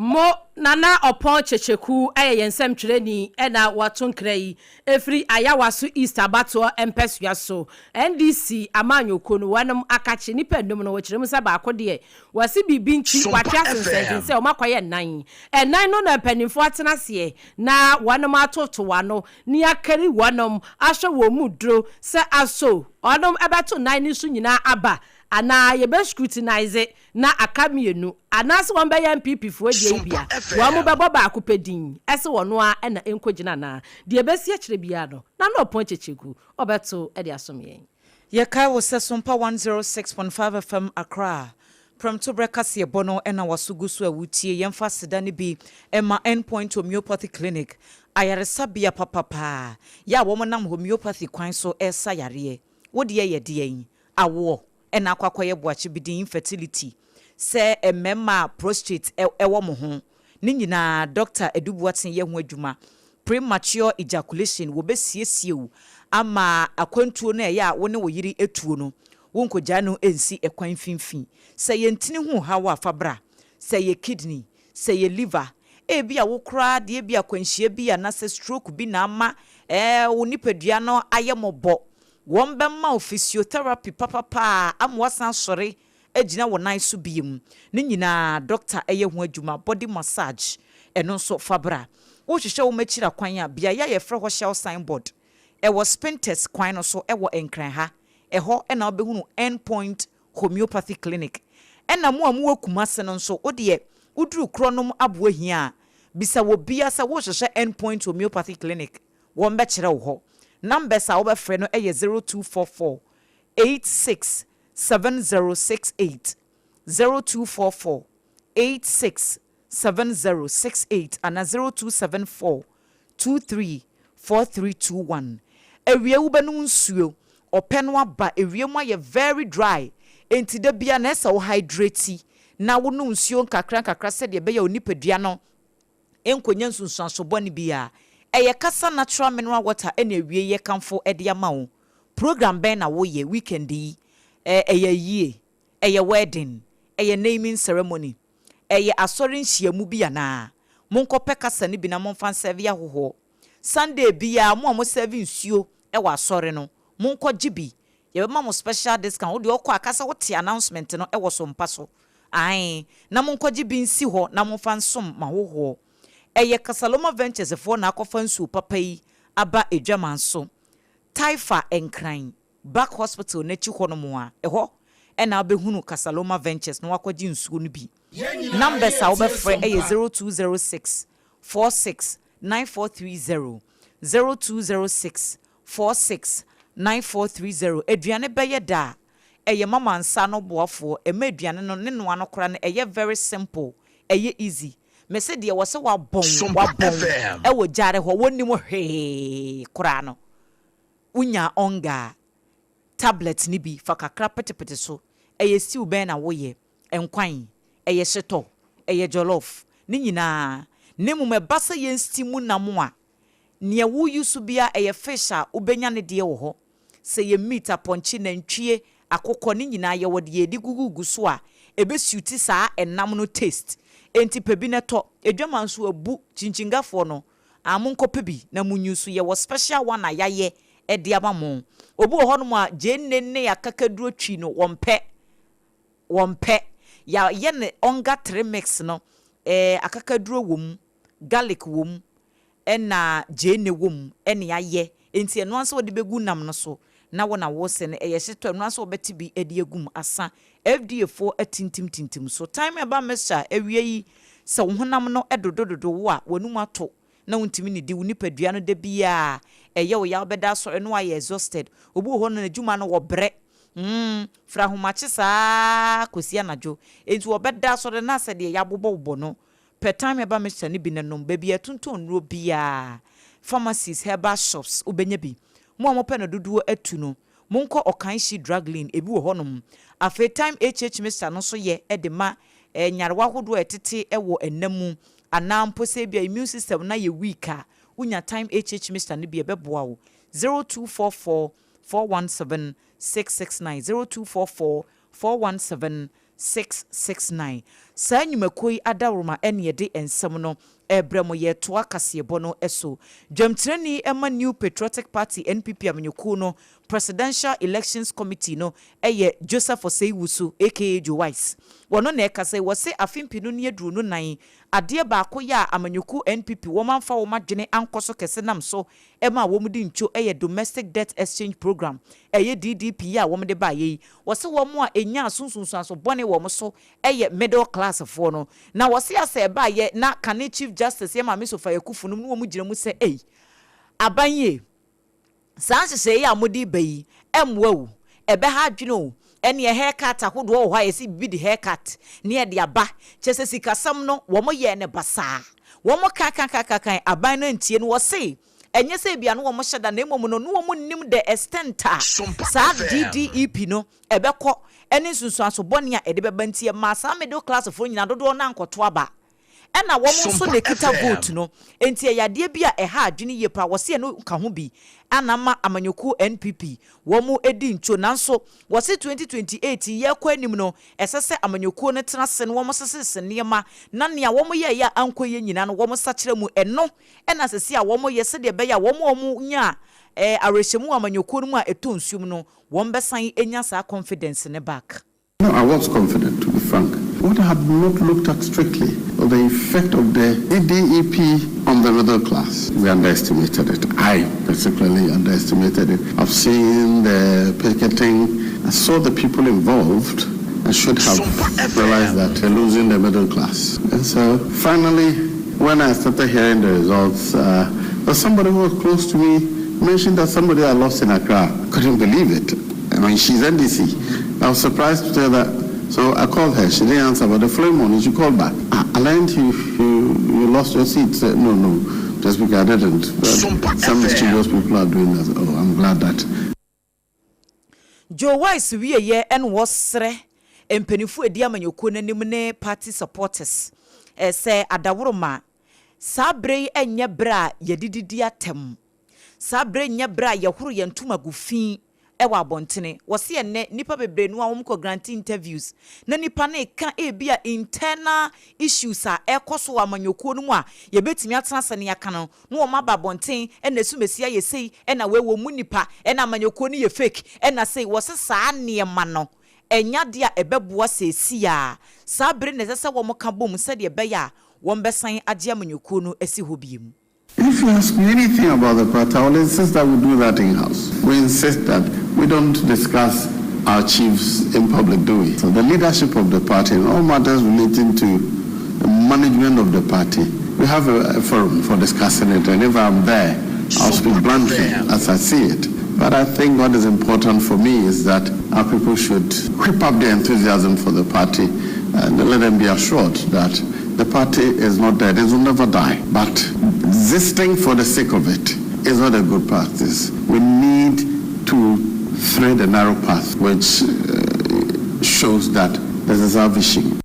Mo Nana Ɔpɔn Kyekyeku yɛ yɛn nsɛmtwerɛni na wato nkra yi ɛfiri Ayawaso East abatoɔ mpɛsoa so. NDC amanyɔkuo no wɔnom akakye nnipa nnum no wɔkyerɛ mu sɛ baako deɛ wɔse biribi nti watwe asensɛnten sɛ wɔn akɔyɛ nnan. Nnan no na mpanimfoɔ atena aseɛ na wɔnom atoto ano ne akari wɔnom ahwɛ wɔn mu duro sɛ aso wɔnom bɛto nnan no so nyinaa aba anaa yɛbɛ scrutinise na aka mienu anaase wɔn bɛyɛ NPP foɔ deɛ yi bia wɔn bɛbɔ baako pɛ din ɛse wɔno ara na ɛnkɔ gyina anaa deɛ ɛbɛsi akyire biara no na na ɔpɔn kyekyeku ɔbɛto de asom yɛn. Yɛkae wo sɛ Sompa 106.5 FM Accra prɛmtoberɛ kaseɛbɔ no na w'aso gu so a wotie. Yɛmfa aseda no bi mma End Point Homeopathy Clinic, ayaresabea papapa yɛ a wɔnam homeopathy kwan so resa yareɛ. Wo deɛ yɛ deɛn? Awoɔ na akɔ akɔyɛ boakye bi din infertility sɛ mmarima a prostrate wɔ mo ho ne nyinaa Doctor Adu Boateng yɛ ho adwuma Premature ejaculation wɔbɛsiesie wo ama akwantuo no a ɛyɛ a wo ne wo yere tuo no wonkɔgyae no nsi ɛkwan mfimfini Sɛ yɛ ntini ho haw a fa bra Sɛ ɛyɛ kidney sɛ ɛyɛ liver ebia wo koraa deɛ ebia akwanhyia bi anaasɛ stroke bi na ama ɛɛ wo nipadua no ayɛ mmɔbɔ Wɔbɛma wo physiotherapy papapa ama woasan asɔre agyina wo nan so biom. Ne nyinaa dɔkta yɛ ho adwuma. Body massage, ɛno nso fa bra. Wohwehwɛ wo m'akyiri akwan a, beaeɛ a yɛfrɛ hɔ Shell sign board, ɛwɔ Spintex kwan no so wɔ Nkran ha. Ɛhɔ na wobɛhunu End Point Homeopathy Clinic. Ɛna mo a mowɔ Kumasi no nso, wo deɛ woduru Korɔnom Aboahia a, bisa obiara sɛ worehwehwɛ End Point Homeopathy Clinic. Wɔbɛkyerɛ wo hɔ. Numbers a wobɛfrɛ no yɛ 0244 86 7068, 0244 86 7068 anaa 0274 23 4321. Awia wobɛnom nsuo, ɔpɛ no aba, awia mu ayɛ very dry, enti da biara na ɛsɛ wo hydrate na wonom nsuo nkakra nkakra sɛdeɛ ɛbɛyɛ a wo nipadua no nkonya nsunsuanso bɔne biara. Ɛyɛ Kasa Natural Mineral Water na awiei yɛkamfo de ama wo. Program bɛn na woyɛ weekend yi? Ɛyɛ ayie? Ɛyɛ wedding? Ɛyɛ naming ceremony? Ɛyɛ asɔre nhyiamu bi anaa? Monkɔpɛ kasa no bi na momfa nsɛve ahohoɔ. Sunday biara mo a mo sɛve nsuo wɔ asɔre no, monkɔgye bi. Yɛbɛma mo special discount. Wo deɛ wokɔ a, ka sɛ wote announcement no wɔ so mpa so. Ae, na monkɔgye bi nsi hɔ na momfa nsom m'ahɔhoɔ. Ɛyɛ Kasaloma Ventures foɔ na akɔfa nsuo papa yi aba Adwaman so. Taifa Nkran, Back Hospital no akyi hɔ nom a, ɛhɔ na wobɛhunu Kasaloma Ventures na woakɔgye nsuo no bi. Numbers a wobɛfrɛ yɛ 0206 46 9430, 0206 46 9430 Aduane bɛyɛ dɛ a, ɛyɛ mama nsa ano boafoɔ, ɛma aduane no ne noa no koraa no ɛyɛ very simple, ɛyɛ easy. Mese deɛ wɔse wabɔn, wabɔn wɔ gyaare hɔ, wɔnnim hwee koraa no, wonya ɔnga a, tablet no bi, fa kakra petepete so. Ɛyɛ stew bɛn na woyɛ? Nkwan? Ɛyɛ hyetɔ? Ɛyɛ jollof? Ne nyinaa. Na mmom ɛba sɛ yɛn steam nam a, nea wo use biara, ɛyɛ fish a, wobɛnya ne deɛ wɔ hɔ. Sɛ ɛyɛ meat, apɔnkye, nantwie, akokɔ, ne nyinaa yɛwɔ deɛ yɛde gugugu so a, ɛbɛ suit saa ɛnam no taste. Enti pɛ bi na tɔ. Adwaman nso abu, kyinkyinngafoɔ no, Ah monkɔ pɛ bi na mo use yɛwɔ special one a yayɛ de ama mo. Obi wɔ hɔ nom a gyeene ne akakaduro twi no wɔmpɛ wɔmpɛ. Yayɛ no onga tre mix no eh akakaduro wɔ mu, garlic wɔ mu ɛna gyeene wɔ mu ɛna yayɛ nti ɛno ara nso wɔde bɛgu nam no so na wo na wo se no ɛyɛ hyetɔ ɛno ara nso wɔbɛte bi de agu mu asa FDA foɔ atintim tintim so time ɛba mixture awia yi sɛ wo honam no dodo dodo wo a w'anum ato na wontumi nidi wo nipadua no da biara ɛyɛ wo ya wobɛda asɔre na wayɛ exhausted obi wɔ hɔ no n'adwuma no wɔbrɛ mm firi ahomakye saa kɔsi anadwo enti wɔbɛda asɔre na sɛ deɛ yɛabobɔ bobɔ no Pɛ thyme herbal mixture no bi na nom. Baabi a yɛtontɔn nnuro biara, pharmacies, herbal shops, wobɛnya bi. Mo a mopɛ no dodoɔ atu no, monkɔ Okaishie Drug Lane, ebi wɔ hɔnom. Afei Thyme HH Mixture no nso yɛ de ma nyarewa ahodoɔ a ɛtete wɔ ɛna mu anaa mpo sɛ ebia immune system no ayɛ weak a, wonya Thyme HH Mixture no bi a, ɛbɛboa wo. 0244 417 669, 0244 417 669. Saa nnwumakuo yi adaworoma ne yɛde nsɛm no rebrɛ mo. Yɛretoa kaseɛbɔ no so. Dwamtirani ma New Patriotic Party, NPP, amanyɔkuo no Presidential Elections Committee no yɛ Joseph Osei Wusu aka Joe Wise. Wɔno na ɛkasa yi. Wɔse afe mpenu ne aduonu nan, adeɛ baako yɛ a amanyɔkuo NPP wɔn amfa wɔn adwene ankɔ so kɛse nam so ma wɔn di ntwo yɛ Domestic Debt Exchange Programme, ɛyɛ DDP yi a wɔn de baeɛ yi. Wɔse wɔn a ɛnyaa so nsunsuanso bɔne wɔ wɔn so yɛ middle class foɔ no. Na wɔse asɛ ɛbaeɛ na kane Chief Justice yɛ Maame Sophia Akuffo nom ne wɔn gyina mu sɛ ei aban yi saa nhyehyɛeɛ yi a mode reba yi ɛmmoa o, ɛbɛha adwene o, ɛneɛ hair cut ahodoɔ wɔ hɔ a yɛse biribi de hair cut ne yɛde aba, kyerɛ sɛ sikasɛm no wɔn yɛɛ no basaa. Wɔn ka ka ka ka kan aban no antie no, wɔse ɛnyɛ sɛ ebia na wɔn hyɛ da na mmom no na wɔn nnim the extent a saa DDEP no ɛbɛkɔ ɛne nsunsuanso bɔne a ɛde bɛba nti ɛmaa saa middle class foɔ nyinaa dodoɔ no ankɔto aba ɛna wɔn nso na ɛkita vote no nti ɛyɛ adeɛ bi a ɛha adwene yie paa wɔse ɛno ka ho bi a na ama amanyɔkuo NPP wɔn di ntwo nanso wɔse 2028 yi yɛrekɔ anim no Ɛsɛ sɛ amanyɔkuo no tena ase na wɔsesese nneɛma na nea wɔyɛeɛ a ankɔ yie nyinaa no wɔsakyera mu. Ɛno na seesei a wɔyɛ sɛdeɛ ɛbɛyɛ a wɔn a wɔnyaa awerɛhyɛmu wɔ amanyɔkuo no mu a ɛtɔ nsuo mu no, wɔbɛsan anya saa confidence no back. No, I was confident, to be frank. What I had not looked at strictly was the effect of the DDEP on the middle class. We underestimated it. I particularly underestimated it. I've seen the picketing. I saw the people involved. I should have realized that they're losing the middle class. And so finally, when I started hearing the results, uh, somebody who was close to me mentioned that somebody I lost in Accra. Couldn't believe it. I mean, she's NDC. I was surprised to hear that. So I called her. She didn't answer, but the following morning she called back. Ah, I learned you, you, you lost your seat. Said, no, no, just because I didn't. But some mischievous people are doing that. Oh, I'm glad that. Joe Wise wieɛ na wɔsrɛ mpaninfoɔ a ɛdi amanyɔkuo no anim ne party supporters sɛ adaworoma saa berɛ yi nyɛ berɛ a yɛde didi atɛm, saa berɛ yi nyɛ berɛ a yɛhoro yɛn ntoma gu fi wɔ abɔntene. Wɔse ɛnnɛ nnipa bebree no a wɔkɔ grante interviews na nnipa no reka ebia internal issues a ɛrekɔ so wɔ amanyɔkuo no mu a yɛbɛtumi atena ase na yɛaka no na wɔn aba abɔnten ɛna asumasi ayɛ sei ɛna wei wɔn mu nipa ɛna amanyɔkuo no yɛ fake ɛna sei wɔse saa nneɛma no ɛnyɛ adeɛ a ɛbɛboa seesei a saa bere na ɛsɛ sɛ wɔn ka bom sɛdeɛ ɛbɛyɛ a wɔn bɛsan agye amanyɔkuo no asi hɔ biom. If you ask me anything about the party, I will insist that we do that in-house. We insist that we don't discuss our chiefs in public, do we? So the leadership of the party in all matters relating to the management of the party, we have a, a forum for discussing it, and if I'm there, I'll speak bluntly as I see it. But I think what is important for me is that our people should whip up their enthusiasm for the party and let them be assured that the party is not dead. It will never die. But existing for the sake of it is not a good practice. We need to thread a narrow path which uh, shows that there's a salvation.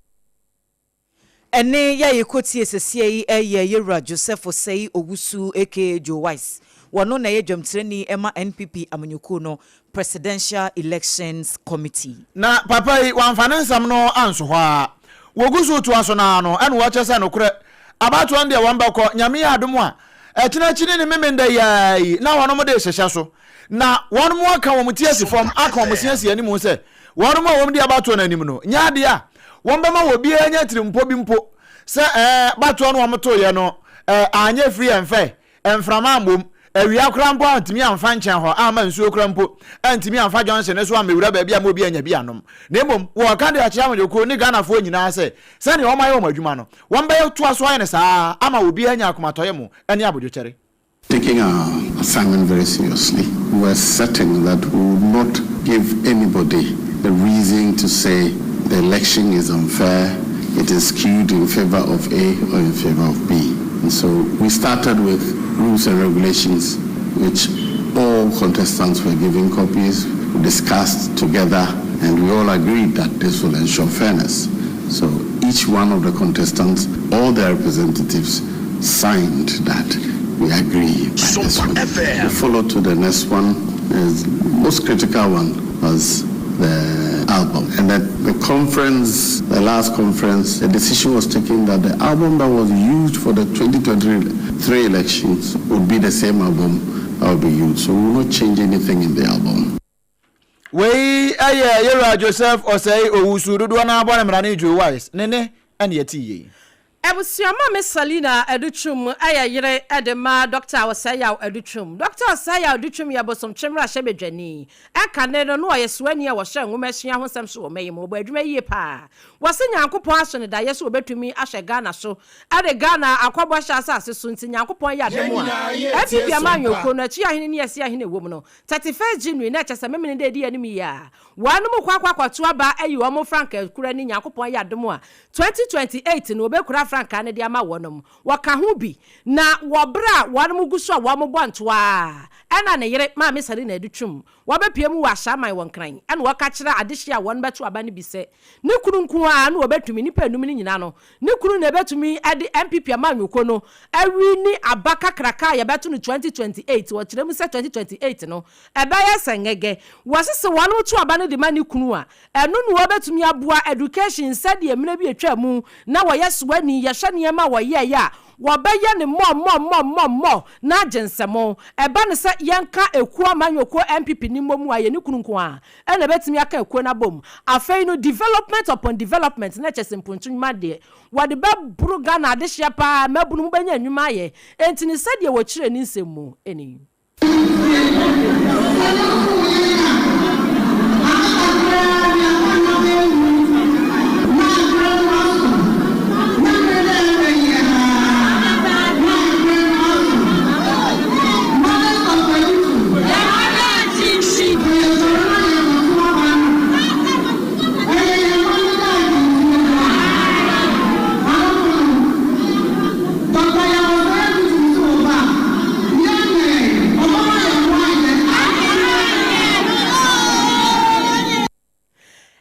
Ɛnne yi a yɛkɔtie seseɛ yi yɛ Yɛwura Joseph Osei Owusu aka Joe Wise. Wɔno na ɛyɛ dwamtirani ma NPP amanyɔkuo no Presidential Elections Committee. Na papa yi, wamfa ne nsɛm no anso hɔ ara. Wɔgu so retoa so no ara no, ɛna wɔkyerɛ sɛ nokorɛ, abatoɔ no deɛ wɔn bɛkɔ, Nyame yɛ adom a, ɛkyena akyi ne ne Memenda yi ara yi na wɔnom de rehyehyɛ so. Na wɔnom aka wɔn ti asi fam, aka wɔn se asi anim sɛ, Wɔnom a wɔdi abatoɔ no anim no nyɛ adeɛ a wɔbɛma obiara anya atirimpɔ bi mpo sɛ ɛɛ batoɔ no wɔtoeɛ no ɛɛ anyɛ free and fair, mframa ammom, awia koraa mpo antumi amfa nkyɛn hɔ amma nsuo koraa mpo antumi amfa junction no so ammɛwura baabi amma obi anya bi anom. Na mmom wɔreka de akyerɛ amanyɔkuo ne Ghanafoɔ nyinaa sɛ sɛdeɛ wɔayɛ wɔn adwuma no wɔbɛtoa so ayɛ no saa ara ama obiara anya akomatɔyɛ ne abodwokyɛre. Taking our assignment very seriously, we were certain that we would not give anybody a reason to say the election is unfair, it is skewed in favor of A or in favor of B. And so we started with rules and regulations, which all contestants were given copies, we discussed together, and we all agreed that this will ensure fairness. So each one of the contestants, all their representatives, signed that we agree by this one. We follow to the next one. The most critical one was the album. And at the conference, the last conference, a decision was taken that the album that was used for the 2023 elections would be the same album that would be used. So we will not change anything in the album. Wei yɛ Yewura Joseph Osei Owusu, dodoɔ no ara bɔ no mmara ne Joe Wise, ne nne na yɛtee yei. Abusua Maame Salina Adutwum yɛ yere de ma Dɔkta Osei Yaw Adutwum. Dɔkta Osei Yaw Adutwum yɛ bosomtwe mmarahyɛbadwani. Ɛkane no, na ɔyɛ soani a wɔhyɛ nwomasua ho nsɛm so wɔ ɔman yi mu. Ɔbɔ adwuma yie pa ara. Wɔse Nyankopɔn aso no daeɛ sɛ ɔbɛtumi ahwɛ Ghana so de Ghana akɔ bɔhyɛ asase so nti Nyankopɔn yɛ adom a, NPP amanyɔkuo no, Atuahene ne Asiahene wɔ mu no, 31st January na ɛkyɛ sɛ Memene da edi anim yi a, wɔnom kɔ akɔ akɔto aba ayi wɔn frankaa kura ne Nyankopɔn ayɛ adom a, 2028 no wɔbɛkura frankaa no de ama wɔnom. Wɔka ho bi na wɔ berɛ a wɔnom gu so a wɔn bɔ ntoa a, ɛna ne yere Maame Sarina Adutwum wɔbɛpue mu wɔ Ashaiman wɔ Nkran ɛna wɔka kyerɛ adehyeɛ a wɔnom bɛto aba no bi sɛ ne kunu nko ara na wɔbɛtumi, nnipa nnum no nyinaa no, Ne kunu na ɛbɛtumi de NPP amanyɔkuo no awini aba kakraka a yɛbɛto no 2028. Wɔkyerɛ mu sɛ 2028 no ɛbɛyɛ sɛ ngɛgɛ. Wɔse sɛ wɔnom to aba no de ma ne kunu a, ɛno na wɔbɛtumi aboa education sɛdeɛ mmerɛ bi atwa mu na wɔyɛ soani, yɛhwɛ nneɛma a wɔyɛeɛ a, wɔbɛyɛ no mmɔ mmɔ mmɔ mmɔ mmɔ na agye nsɛmo. Ɛba no sɛ yɛnka ekuo amanyɔkuo NPP no mmɔ mu a, ɛyɛ ne kunu nko ara. Ɛna ɛbɛtumi aka akuo no abom. Afei no development upon development na kyɛsɛ mpontu nnwuma deɛ wɔde bɛboro Ghana adehyeɛ paa, mmabunu mobɛnya nnwuma ayɛ. Enti no sɛdeɛ wɔkyerɛ ne nsɛm mu ni.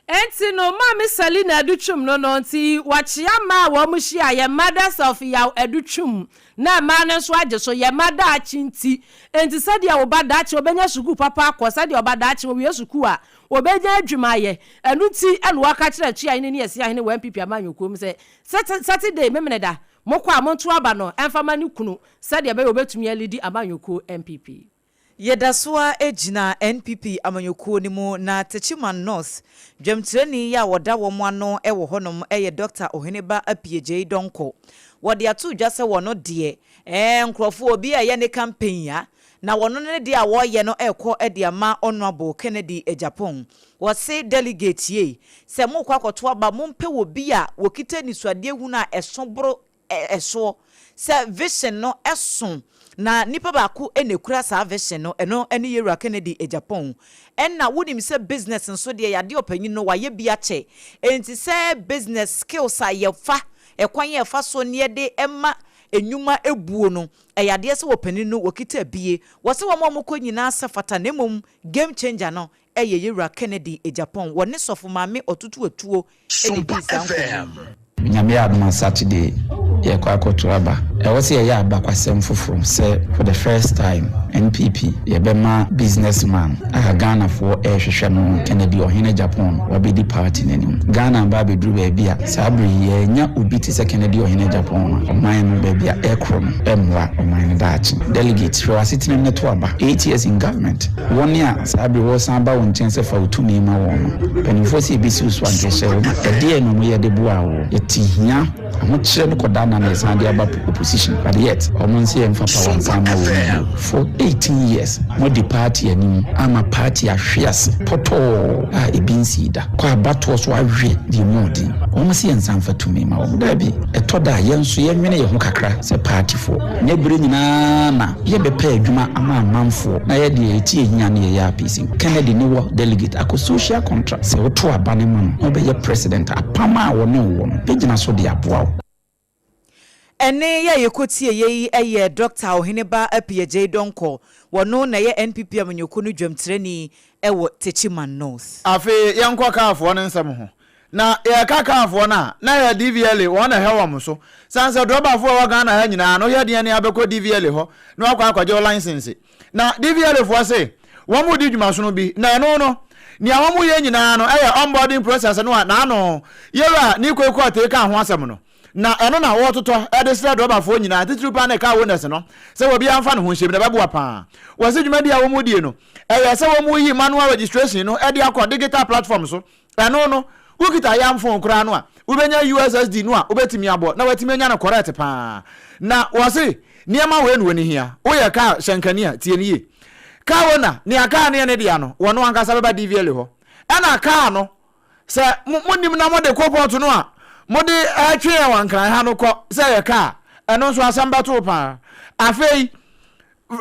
Enti no Maame Selina Adutwum no no nti wɔkyea mmaa a wɔn hyia yɛ Mothers of Yaw Adutwum na mmaa no nso agye so yɛ mma daakye nti. Enti sɛdeɛ wo ba daakye ɔbɛnya sukuu papa akɔ, sɛdeɛ ɔba daakye ɔwie sukuu a ɔbɛnya adwuma ayɛ. Ɛno nti na wɔka kyerɛ Atuahene ne Asiahene wɔ NPP amanyɔkuo mu sɛ Saturday, Memeneda, mokɔ a monto aba no mfa ma ne kunu sɛdeɛ ɛbɛyɛ ɔbɛtumi alidi amanyɔkuo NPP. Yɛda so ara gyina NPP amanyɔkuo no mu na Techiman North dwamtirani yi a wɔda wɔn ano wɔ hɔnom yɛ Dɔkta Oheneba Appiagyei Donkor. Wɔde ato dwa sɛ wɔno deɛ ɛɛ nkorɔfoɔ obi a ɛyɛ ne campaign a na wɔno ne deɛ a wɔreyɛ no rekɔ de ama Honourable Kennedy Agyapong. Wɔse delegate yei sɛ morekɔ akɔto aba mompɛ obi a wɔkita anisoadeɛ hunu a ɛso boro soɔ, sɛ vision no so. Na nipa baako na ɛkura saa vision no, ɛno ne Yewura Kennedy Agyapong. Ɛna wonim sɛ business nso deɛ yadeɛ ɔpanyin no wayɛ bi akyɛ. Enti sɛ business skills a yɛfa, ɛkwan a yɛfa so ne yɛde ma nnwuma buo no, ɛyɛ adeɛ sɛ ɔpanin no wɔkita bie. Wɔse wɔn a wɔkɔ nyinaa sɛ fata na mmom game changer no yɛ Yewura Kennedy Agyapong. Wɔne Sɔfo Maame Ɔtutu Atuo na ɛdii saa nkɔmmɔ yi. Nyame yɛ adom a Saturday yɛkɔ akɔto aba. Ɛwɔ sɛ yɛyɛ abakwasɛm foforo sɛ for the first time NPP yɛbɛma business man a Ghanafoɔ ɛrehwehwɛ no Kennedy Ɔhene Agyapong wabɛdi party no anim. Ghana aba abɛduru baabi a saa bere yi yɛannya obi te sɛ Kennedy Ɔhene Agyapong a ɔman no baabi a ɛrekoro no ɛmmoa ɔman no daakye. Delegates hwɛ w'asetena mu na to aba. 8 years in government. Wɔn a saa bere wɔresan aba wo nkyɛn sɛ fa wo tumi ma wɔn no, mpanimfoɔ sɛ yɛbɛsi wo so anka ɛhyɛ wo ma. Ɛdeɛn na wɔyɛ de boaa wo? Yɛte hia, ahokyerɛ ne kɔdaanna na yɛsan de aba opposition but yet wɔn nso yɛmfa power nsan mma wɔn bio. For 18 years moadi party anim ama party ahwe ase pɔtɔɔ a ebi nsii da. Kɔ abatoɔ so awe deɛ emu ɔden. Wɔn se yɛnsan mfa tumi mma wɔn. Daabi, ɛtɔ da a yɛn nso yɛnwene yɛn ho kakra sɛ partyfoɔ. Nyɛ bere nyinaa na yɛbɛpɛ adwuma ama amanfoɔ na yɛ deɛ yɛte ahia ne yɛyɛ appeasing. Kennedy ne wɔ delegate akɔ social contract sɛ woto aba no ma no na ɔbɛyɛ president a apam a wɔne wo wɔ no bɛgyina so de aboa wo. Ɛnne yi a yɛkɔtieeɛ yi yɛ Dɔkta Oheneba Appiagyei Donkor. Wɔno na ɛyɛ NPP amanyɔkuo no dwamtirani wɔ Techiman North. Afei yɛnkɔ kaafoɔ no nsɛm ho. Na yɛka kaafoɔ no a, na ɛyɛ DVLA, wɔn na ɛhwɛ wɔn so. Sane sɛ drɔbafoɔ a ɛwɔ Ghana ha nyinaa no, woyɛ deɛn abɛkɔ DVLA hɔ na woakɔ akɔgye wo license. Na DVLA foɔ se wɔn redi dwumasono bi, na ɛno no, nea wɔn reyɛ nyinaa no ɛyɛ onboarding process no a n'ano Yewura Nii Koiku Otee kaa ho asɛm no. Na ɛno na wɔretotɔ de srɛ drɔbafoɔ nyinaa, titiriw paa ne car owners no, sɛ obiara mfa ne ho nhyɛ mu na ɛbɛboa paa. Wɔse dwumadi a wɔredie no, ɛyɛ sɛ wɔreyi manual registration no de akɔ digital platform so. Ɛno no, wokita yam phone koraa no a, wobɛnya USSD no a wobɛtumi abɔ na watumi anya no correct paa. Na wɔse nneɛma wei na wɔn hia. Woyɛ car hyɛnkani a, tie no yie. Car owner, nea car no yɛ ne dea no, wɔno ankasa bɛba DVLA hɔ. Ɛna car no, sɛ monim na mode kɔ port no a, mode ɛtwe yɛn wɔ Nkran ha no kɔ sɛ ɛyɛ car, ɛno nso asɛm bɛto wo paa. Afei,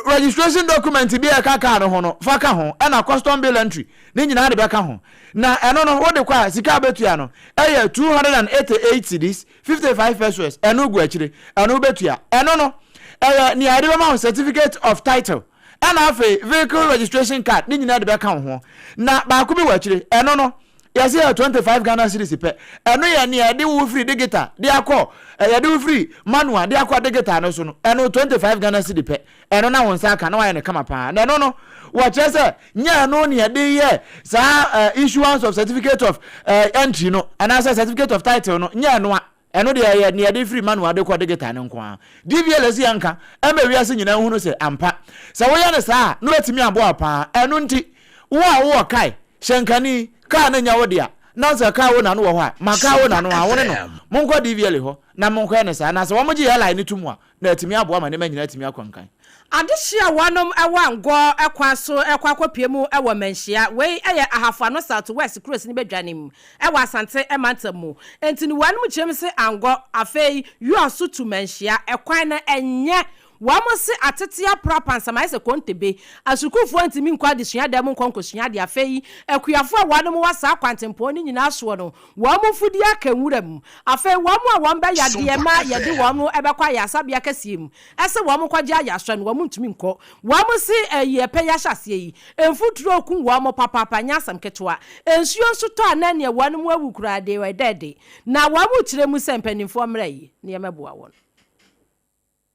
Registration document bi a ɛka car no ho no, fa ka ho, ɛna custom bill entry, ne nyinaa de bɛka ho. Na ɛno no, wode kɔ a, sika a wobɛtua no yɛ 288 cedis, 55 pesewas, ɛno gu akyire, ɛno wobɛtua. Ɛno no, ɛyɛ nea yɛde bɛma wo certificate of title, ɛna afei vehicle registration card, ne nyinaa de bɛka wo ho. Na baako bi wɔ akyire, ɛno no, Yɛse yɛ 25 Ghana cedis pɛ. Ɛno yɛ nea yɛde wo firi digital de akɔ, yɛde wo firi manual de akɔ digital no so no, ɛno 25 Ghana cedi pɛ. Ɛno na wo nsa aka na wayɛ no kama paa. Na ɛno no, wɔkyerɛ sɛ nyɛ ɛno na yɛde yɛ saa issuance of certificate of entry no anaasɛ certificate of title no, nyɛ ɛno a. Ɛno deɛ ɛyɛ nea yɛde firi manual de kɔ digital no nko ara. DVLA si yɛnka ɛma wiase nyinaa nhunu sɛ ampa sɛ woyɛ no saa a na watumi aboa wo paa. Ɛno nti wo a wowɔ kae, hyɛnkani, kaa no nyɛ wo dea na sɛ kaa owner no wɔ hɔ a, ma kaa owner no a wo ne no monkɔ DVLA hɔ na monkɔyɛ no saa na sɛ wɔgye LI no to mu a na atumi aboa ma nneɛma nyinaa atumi akɔ nkan. Adehye a wɔnom wɔ Angɔ kwan so kɔ akɔpue mu wɔ Manhyia, wei yɛ Ahafo Ano South West kurosini badwa no mu wɔ Asante mantam mu. Enti no wɔnom kyerɛ mu se Angɔ afei Yua so tu Manhyia kwan no nyɛ. Wɔn se atete apra apansam ayɛ sɛ kontebe. Asukuufoɔ ntumi nkɔ adesua dan mu nkɔ nkɔsua adeɛ. Afei akuafoɔ a wɔnom wɔ saa kwantempɔn no nyinaa soɔ no Wɔn mfudeɛ aka nwura mu. Afei wɔn a wɔn bɛ yadeɛ ma yɛde wɔn bɛkɔ ayaresabea kɛseɛ mu sɛ wɔn nkɔgye ayaresa no, wɔn ntumi nkɔ. Wɔn se ɛyi ɛpɛ yi ahyɛaseɛ yi, mfuturo reku wɔn papaapa, ɛnyɛ asɛm ketewa. Nsuo nso tɔ a na ɛneɛ wɔn awu koraa de, ɛda adi. Na wɔn rekyerɛ mu sɛ mpanimfoɔ mmra yi na yɛmmɛboa wɔn.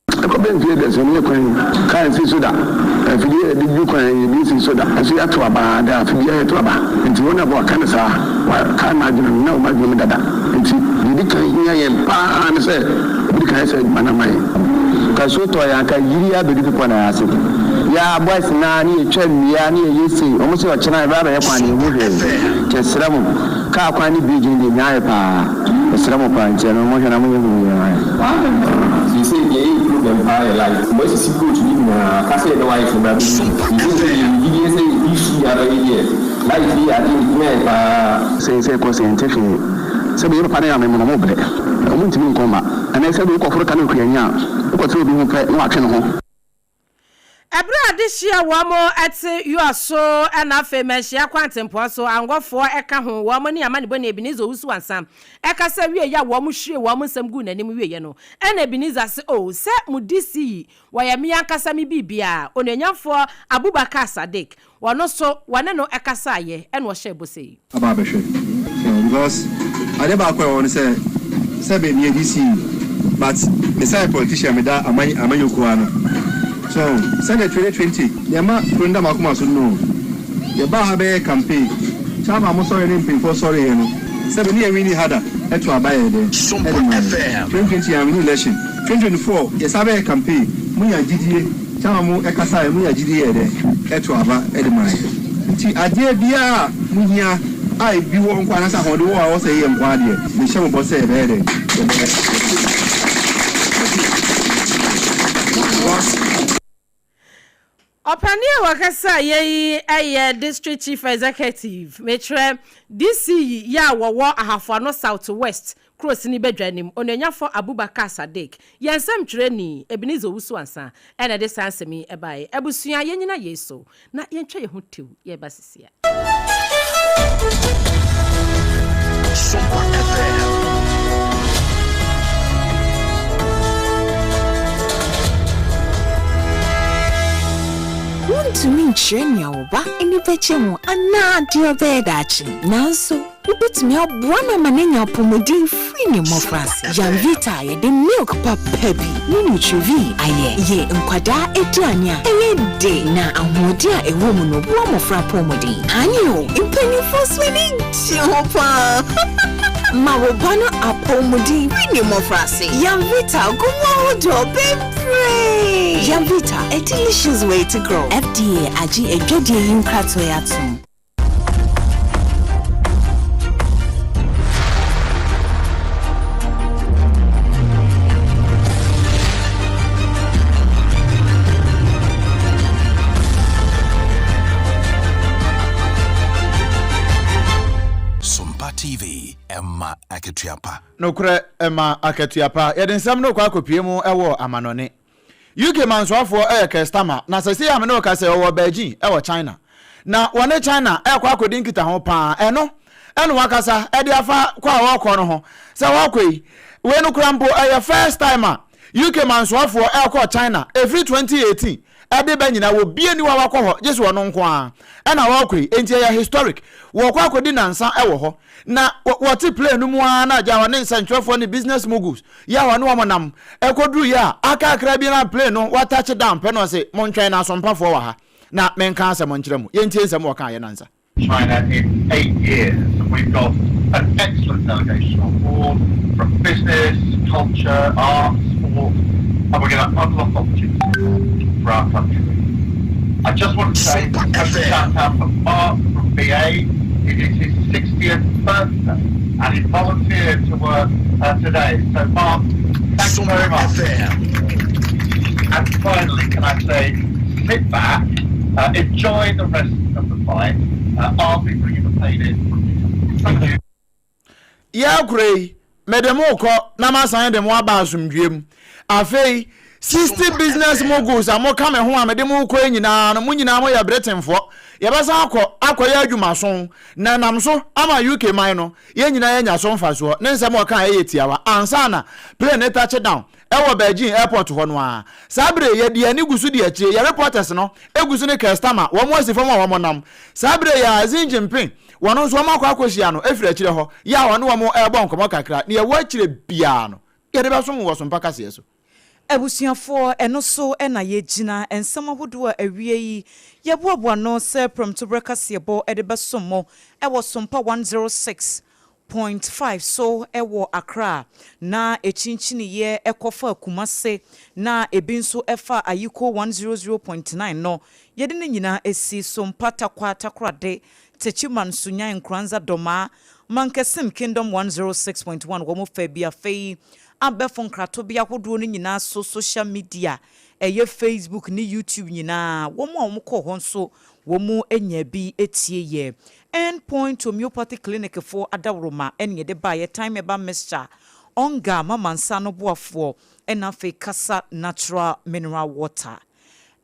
Ɛkɔbɛn mfeɛ aduasa ni kwan kaa nsi so da, afidie a yɛde dwu kwan yɛde nsi so da, ɛso yɛato aba ara daa, afe biara yɛto aba. Nti wɔn a wɔaka no saa, wɔakae m'adwene no, na ɛwɔ m'adwene mu dada. Nti deɛ ɛdi kan hia yɛn pa ara ne sɛ wɔbɛdi kan ayɛ saa adwuma no ama yɛn. Nka nsuo tɔ yɛ anka yiri abɛdu bepɔ no ase. Yɛ a boys no ara ne yɛtwa nnua ne yɛyɛ sei, wɔn se ɔkyena yɛbɛba abɛyɛ kwan no yɛnhu hwee. Nti yɛsrɛ mo, kaa kwan ne bridge no deɛ ɛhia yɛ paa. Mesrɛ mo paa nti ɛno monhwɛ na monyɛ hu yie ma yɛn. Seesei deɛ ɛyɛ problem paa yɛ light. Ɔmo asisi coach no nyinaa ka sɛ yɛbɛ wires no bra bɛyi. Seesei deɛ yɛn gyidie sɛ this year abɛyɛ deɛ light yi yɛ adeɛ ɛhia yɛ paa. Sei sɛ kɔ sei nte hwee. Sɛbi yɛ papa ne maame mo no ɔmo brɛ. Ɔmo ntumi nkɔ mma. Ɛnɛ sɛbi wokɔ foro ka ne okuani a, wokɔ tena obi ho pɛ na watwe ne ho. Ɛberɛ a adehyeɛ a wɔn te Yoa so na afei manhyia kwantempɔn so angɔfoɔ ka ho wɔn ne amanebɔni Ebenezer Owusu Ansah kasa wieeɛ a wɔn hwiee wɔn nsɛm guu n'anim wieeɛ no, ɛna Ebenezer se, Oh, sɛ mo DC yi, wɔyɛ me ankasa me biribiara. Onuonyamfoɔ Abubakar Sadiq, Ɔno nso, wɔne no kasaeɛ, ɛna ɔhyɛɛ bɔ sei. Aba abɛhwɛ so because adeɛ baako a ɛwɔ hɔ ne sɛ sɛbe meyɛ DC but me san yɛ politician meda aman amanyɔkuo ano so sɛdeɛ 2020 deɛ ɛma kuro no da m'akoma so no yɛbaa ha bɛyɛɛ campaign chairman mo sɔre ne mpanyinfoɔ sɔreeɛ no sɛbe ne yɛn winni ha da ɛto aba yɛɛ dɛn ɛde maa yɛn 2020 yɛn winni election 2024 yɛsan bɛyɛ campaign mo nya gyidie Time a mo kasaeɛ mo nya gyidie yɛɛ dɛ ɛto aba de maa yɛn. Nti adeɛ biara a mo hia a ebi wɔ nko anaasɛ ahoɔden wɔ hɔ a ɛwɔ sɛ yɛyɛ nko ara deɛ me hyɛ mo bɔ sɛ yɛbɛyɛ dɛ yɛbɛyɛ. Ɔpanin a wɔkasaeɛ yi yɛ District Chief Executive, mekyerɛ DC yi a wɔwɔ Ahafo Ano South West Kuro sini badwa anim, Onuonyafo Abubakar Sadiq, yɛn nsɛmtwerɛni, Ebenezer Owusu-Ansah na ɛde saa nsɛm yi baeɛ. Abusua, yɛnnyina yei so na yɛntwa yɛn ho tiw, yɛreba sisia. Sompa FM. Wuntumi nkyerɛ nea wo ba ani bɛgye ho anaa deɛ ɔbɛyɛ daakye. Nanso, Wobɛtumi aboa no ama no anya apɔmuden firi ne mmɔfraase. Yamvita a yɛde milk papa bi ne Nutrivie ayɛ yɛ nkwadaa aduane a ɛyɛ de na ahoɔden a ɛwɔ mu no boa mmɔfra apɔmuden. Aane o, mpanimfoɔ nso ani gye ho pa ara. Ma wo ba no apɔmuden firi ne mmɔfraase. Yamvita gu mu ahodoɔ bebree. Yamvita, a delicious way to grow. FDA agye adwadie yi nkratoɔ yi atom. Sompa TV, ɛma akatua pa. Nokorɛ ɛma akatua pa. Yɛde nsɛm no rekɔ akɔpue mu wɔ amanɔne. UK mansoafoɔ yɛ Keir Starmer, na sɛsei a me ne wo kasa yi ɔwɔ Beijing wɔ China. Na wɔne China rekɔ akɔdi nkitaho paa, ɛno ɛna wakasa de afa kɔ a ɔrekɔ no ho sɛ ɔrekɔ yi, wei no koraa mpo ɛyɛ first time a UK mansoafoɔ rekɔ China ɛfiri 2018 ɛde ba nyinaa obiara nni hɔ a wakɔ hɔ gye sɛ ɔno nko ara ɛna ɔrekɔ yi, enti ɛyɛ historic. Wɔrekɔ akɔdi nnansa wɔ hɔ. Na wɔte plane no mu ara na agya ɔne nsɛntwerɛfoɔ ne business moguls yɛ a ɔne wɔn nam ɛkɔduru yɛ a aka akra bi na plane no wa touch down pɛ na ɔse montwɛn na asompafoɔ wɔ ha na menka asɛm nkyerɛ mo. Yɛntie nsɛm wɔkaa yɛ nansa. China in eight years and we've got an excellent delegation on board from business, culture, arts, sport and we're going to unlock opportunities for our country. I just want to say a special shout out for Mark from BA. It is his 60th birthday and he volunteered to work uh, today. So Mark, thank you very much. And finally, can I say, sit back, uh, enjoy the rest of the fight. Uh, I'll be bringing the pain in from here. Thank you. Yɛrekora yi, mede mo rekɔ na masan de mo aba asomdwoeɛ mu. Afei, 60 business moguls a moka me ho a mede mo rekɔ yi nyinaa no, mo nyinaa moyɛ Britainfoɔ. Yɛbɛsan akɔ akɔyɛ adwumaso, na ɛnam so ama UK man no, yɛn nyinaa yɛanya so mfasoɔ. Ne nsɛm a ɔkaeɛ yɛ tiawa. Ansa na plane no touch down wɔ Beijing airport hɔ no ara. Saa bere yi, yɛde yɛn ani gu so di akyire. Yɛn reporters no gu so ne Keir Starmer, wɔn asi fam a wɔnam. Saa bere yi ara, Xi Jinping, wɔn nso wɔakɔ akɔhyia no afiri akyire hɔ, yɛ a ɔne wɔn rebɔ nkɔmmɔ kakra. Nea ɛwɔ akyire biara no, yɛde bɛsom wo wɔ Sompa Kaseɛ so. Abusuafoɔ, ɛno so na yɛgyina nsɛm ahodoɔ a awie yi yɛboaboa ano sɛ prɛmtoberɛ kaseɛbɔ de bɛsom mo wɔ Sompa 106 Point five so wɔ Accra na ɛkyinkyiniiɛ kɔfaa Kumase na ebi nso faa Ayiko 100.9 no, yɛde ne nyinaa asi so mpa Tarkwa Takorade Techiman Sunyani Nkoranza Domaa Mankasim Kingdom 106.1 wɔn fa bi afei abɛfo nkratobea ahodoɔ no nyinaa so social media ɛyɛ Facebook ne YouTube nyinaa wɔn a wɔkɔɔ hɔ nso wɔn nyaa bi tieeɛ. End Point Homeopathy Clinic foɔ adaworoma ɛne yɛde baeɛ, Thyme Herbal Mixture, Onga Mama Nsa ano boafoɔ, ɛna afei Kasa Natural Mineral Water.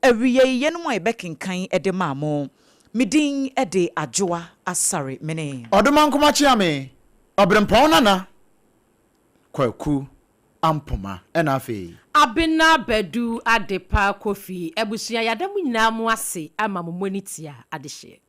Awiei yeinom a yɛbɛkenkan de maa mo. Me din de Adwoa Asare Mene. Ɔdomankoma Kyeame, Ɔberempɔn Nana Kwaku Ampoma ɛna afei. Abena Badu Adepa Kofi abusua yɛada mo nyinaa mo ase ama mo mɔni tia adehyeɛ.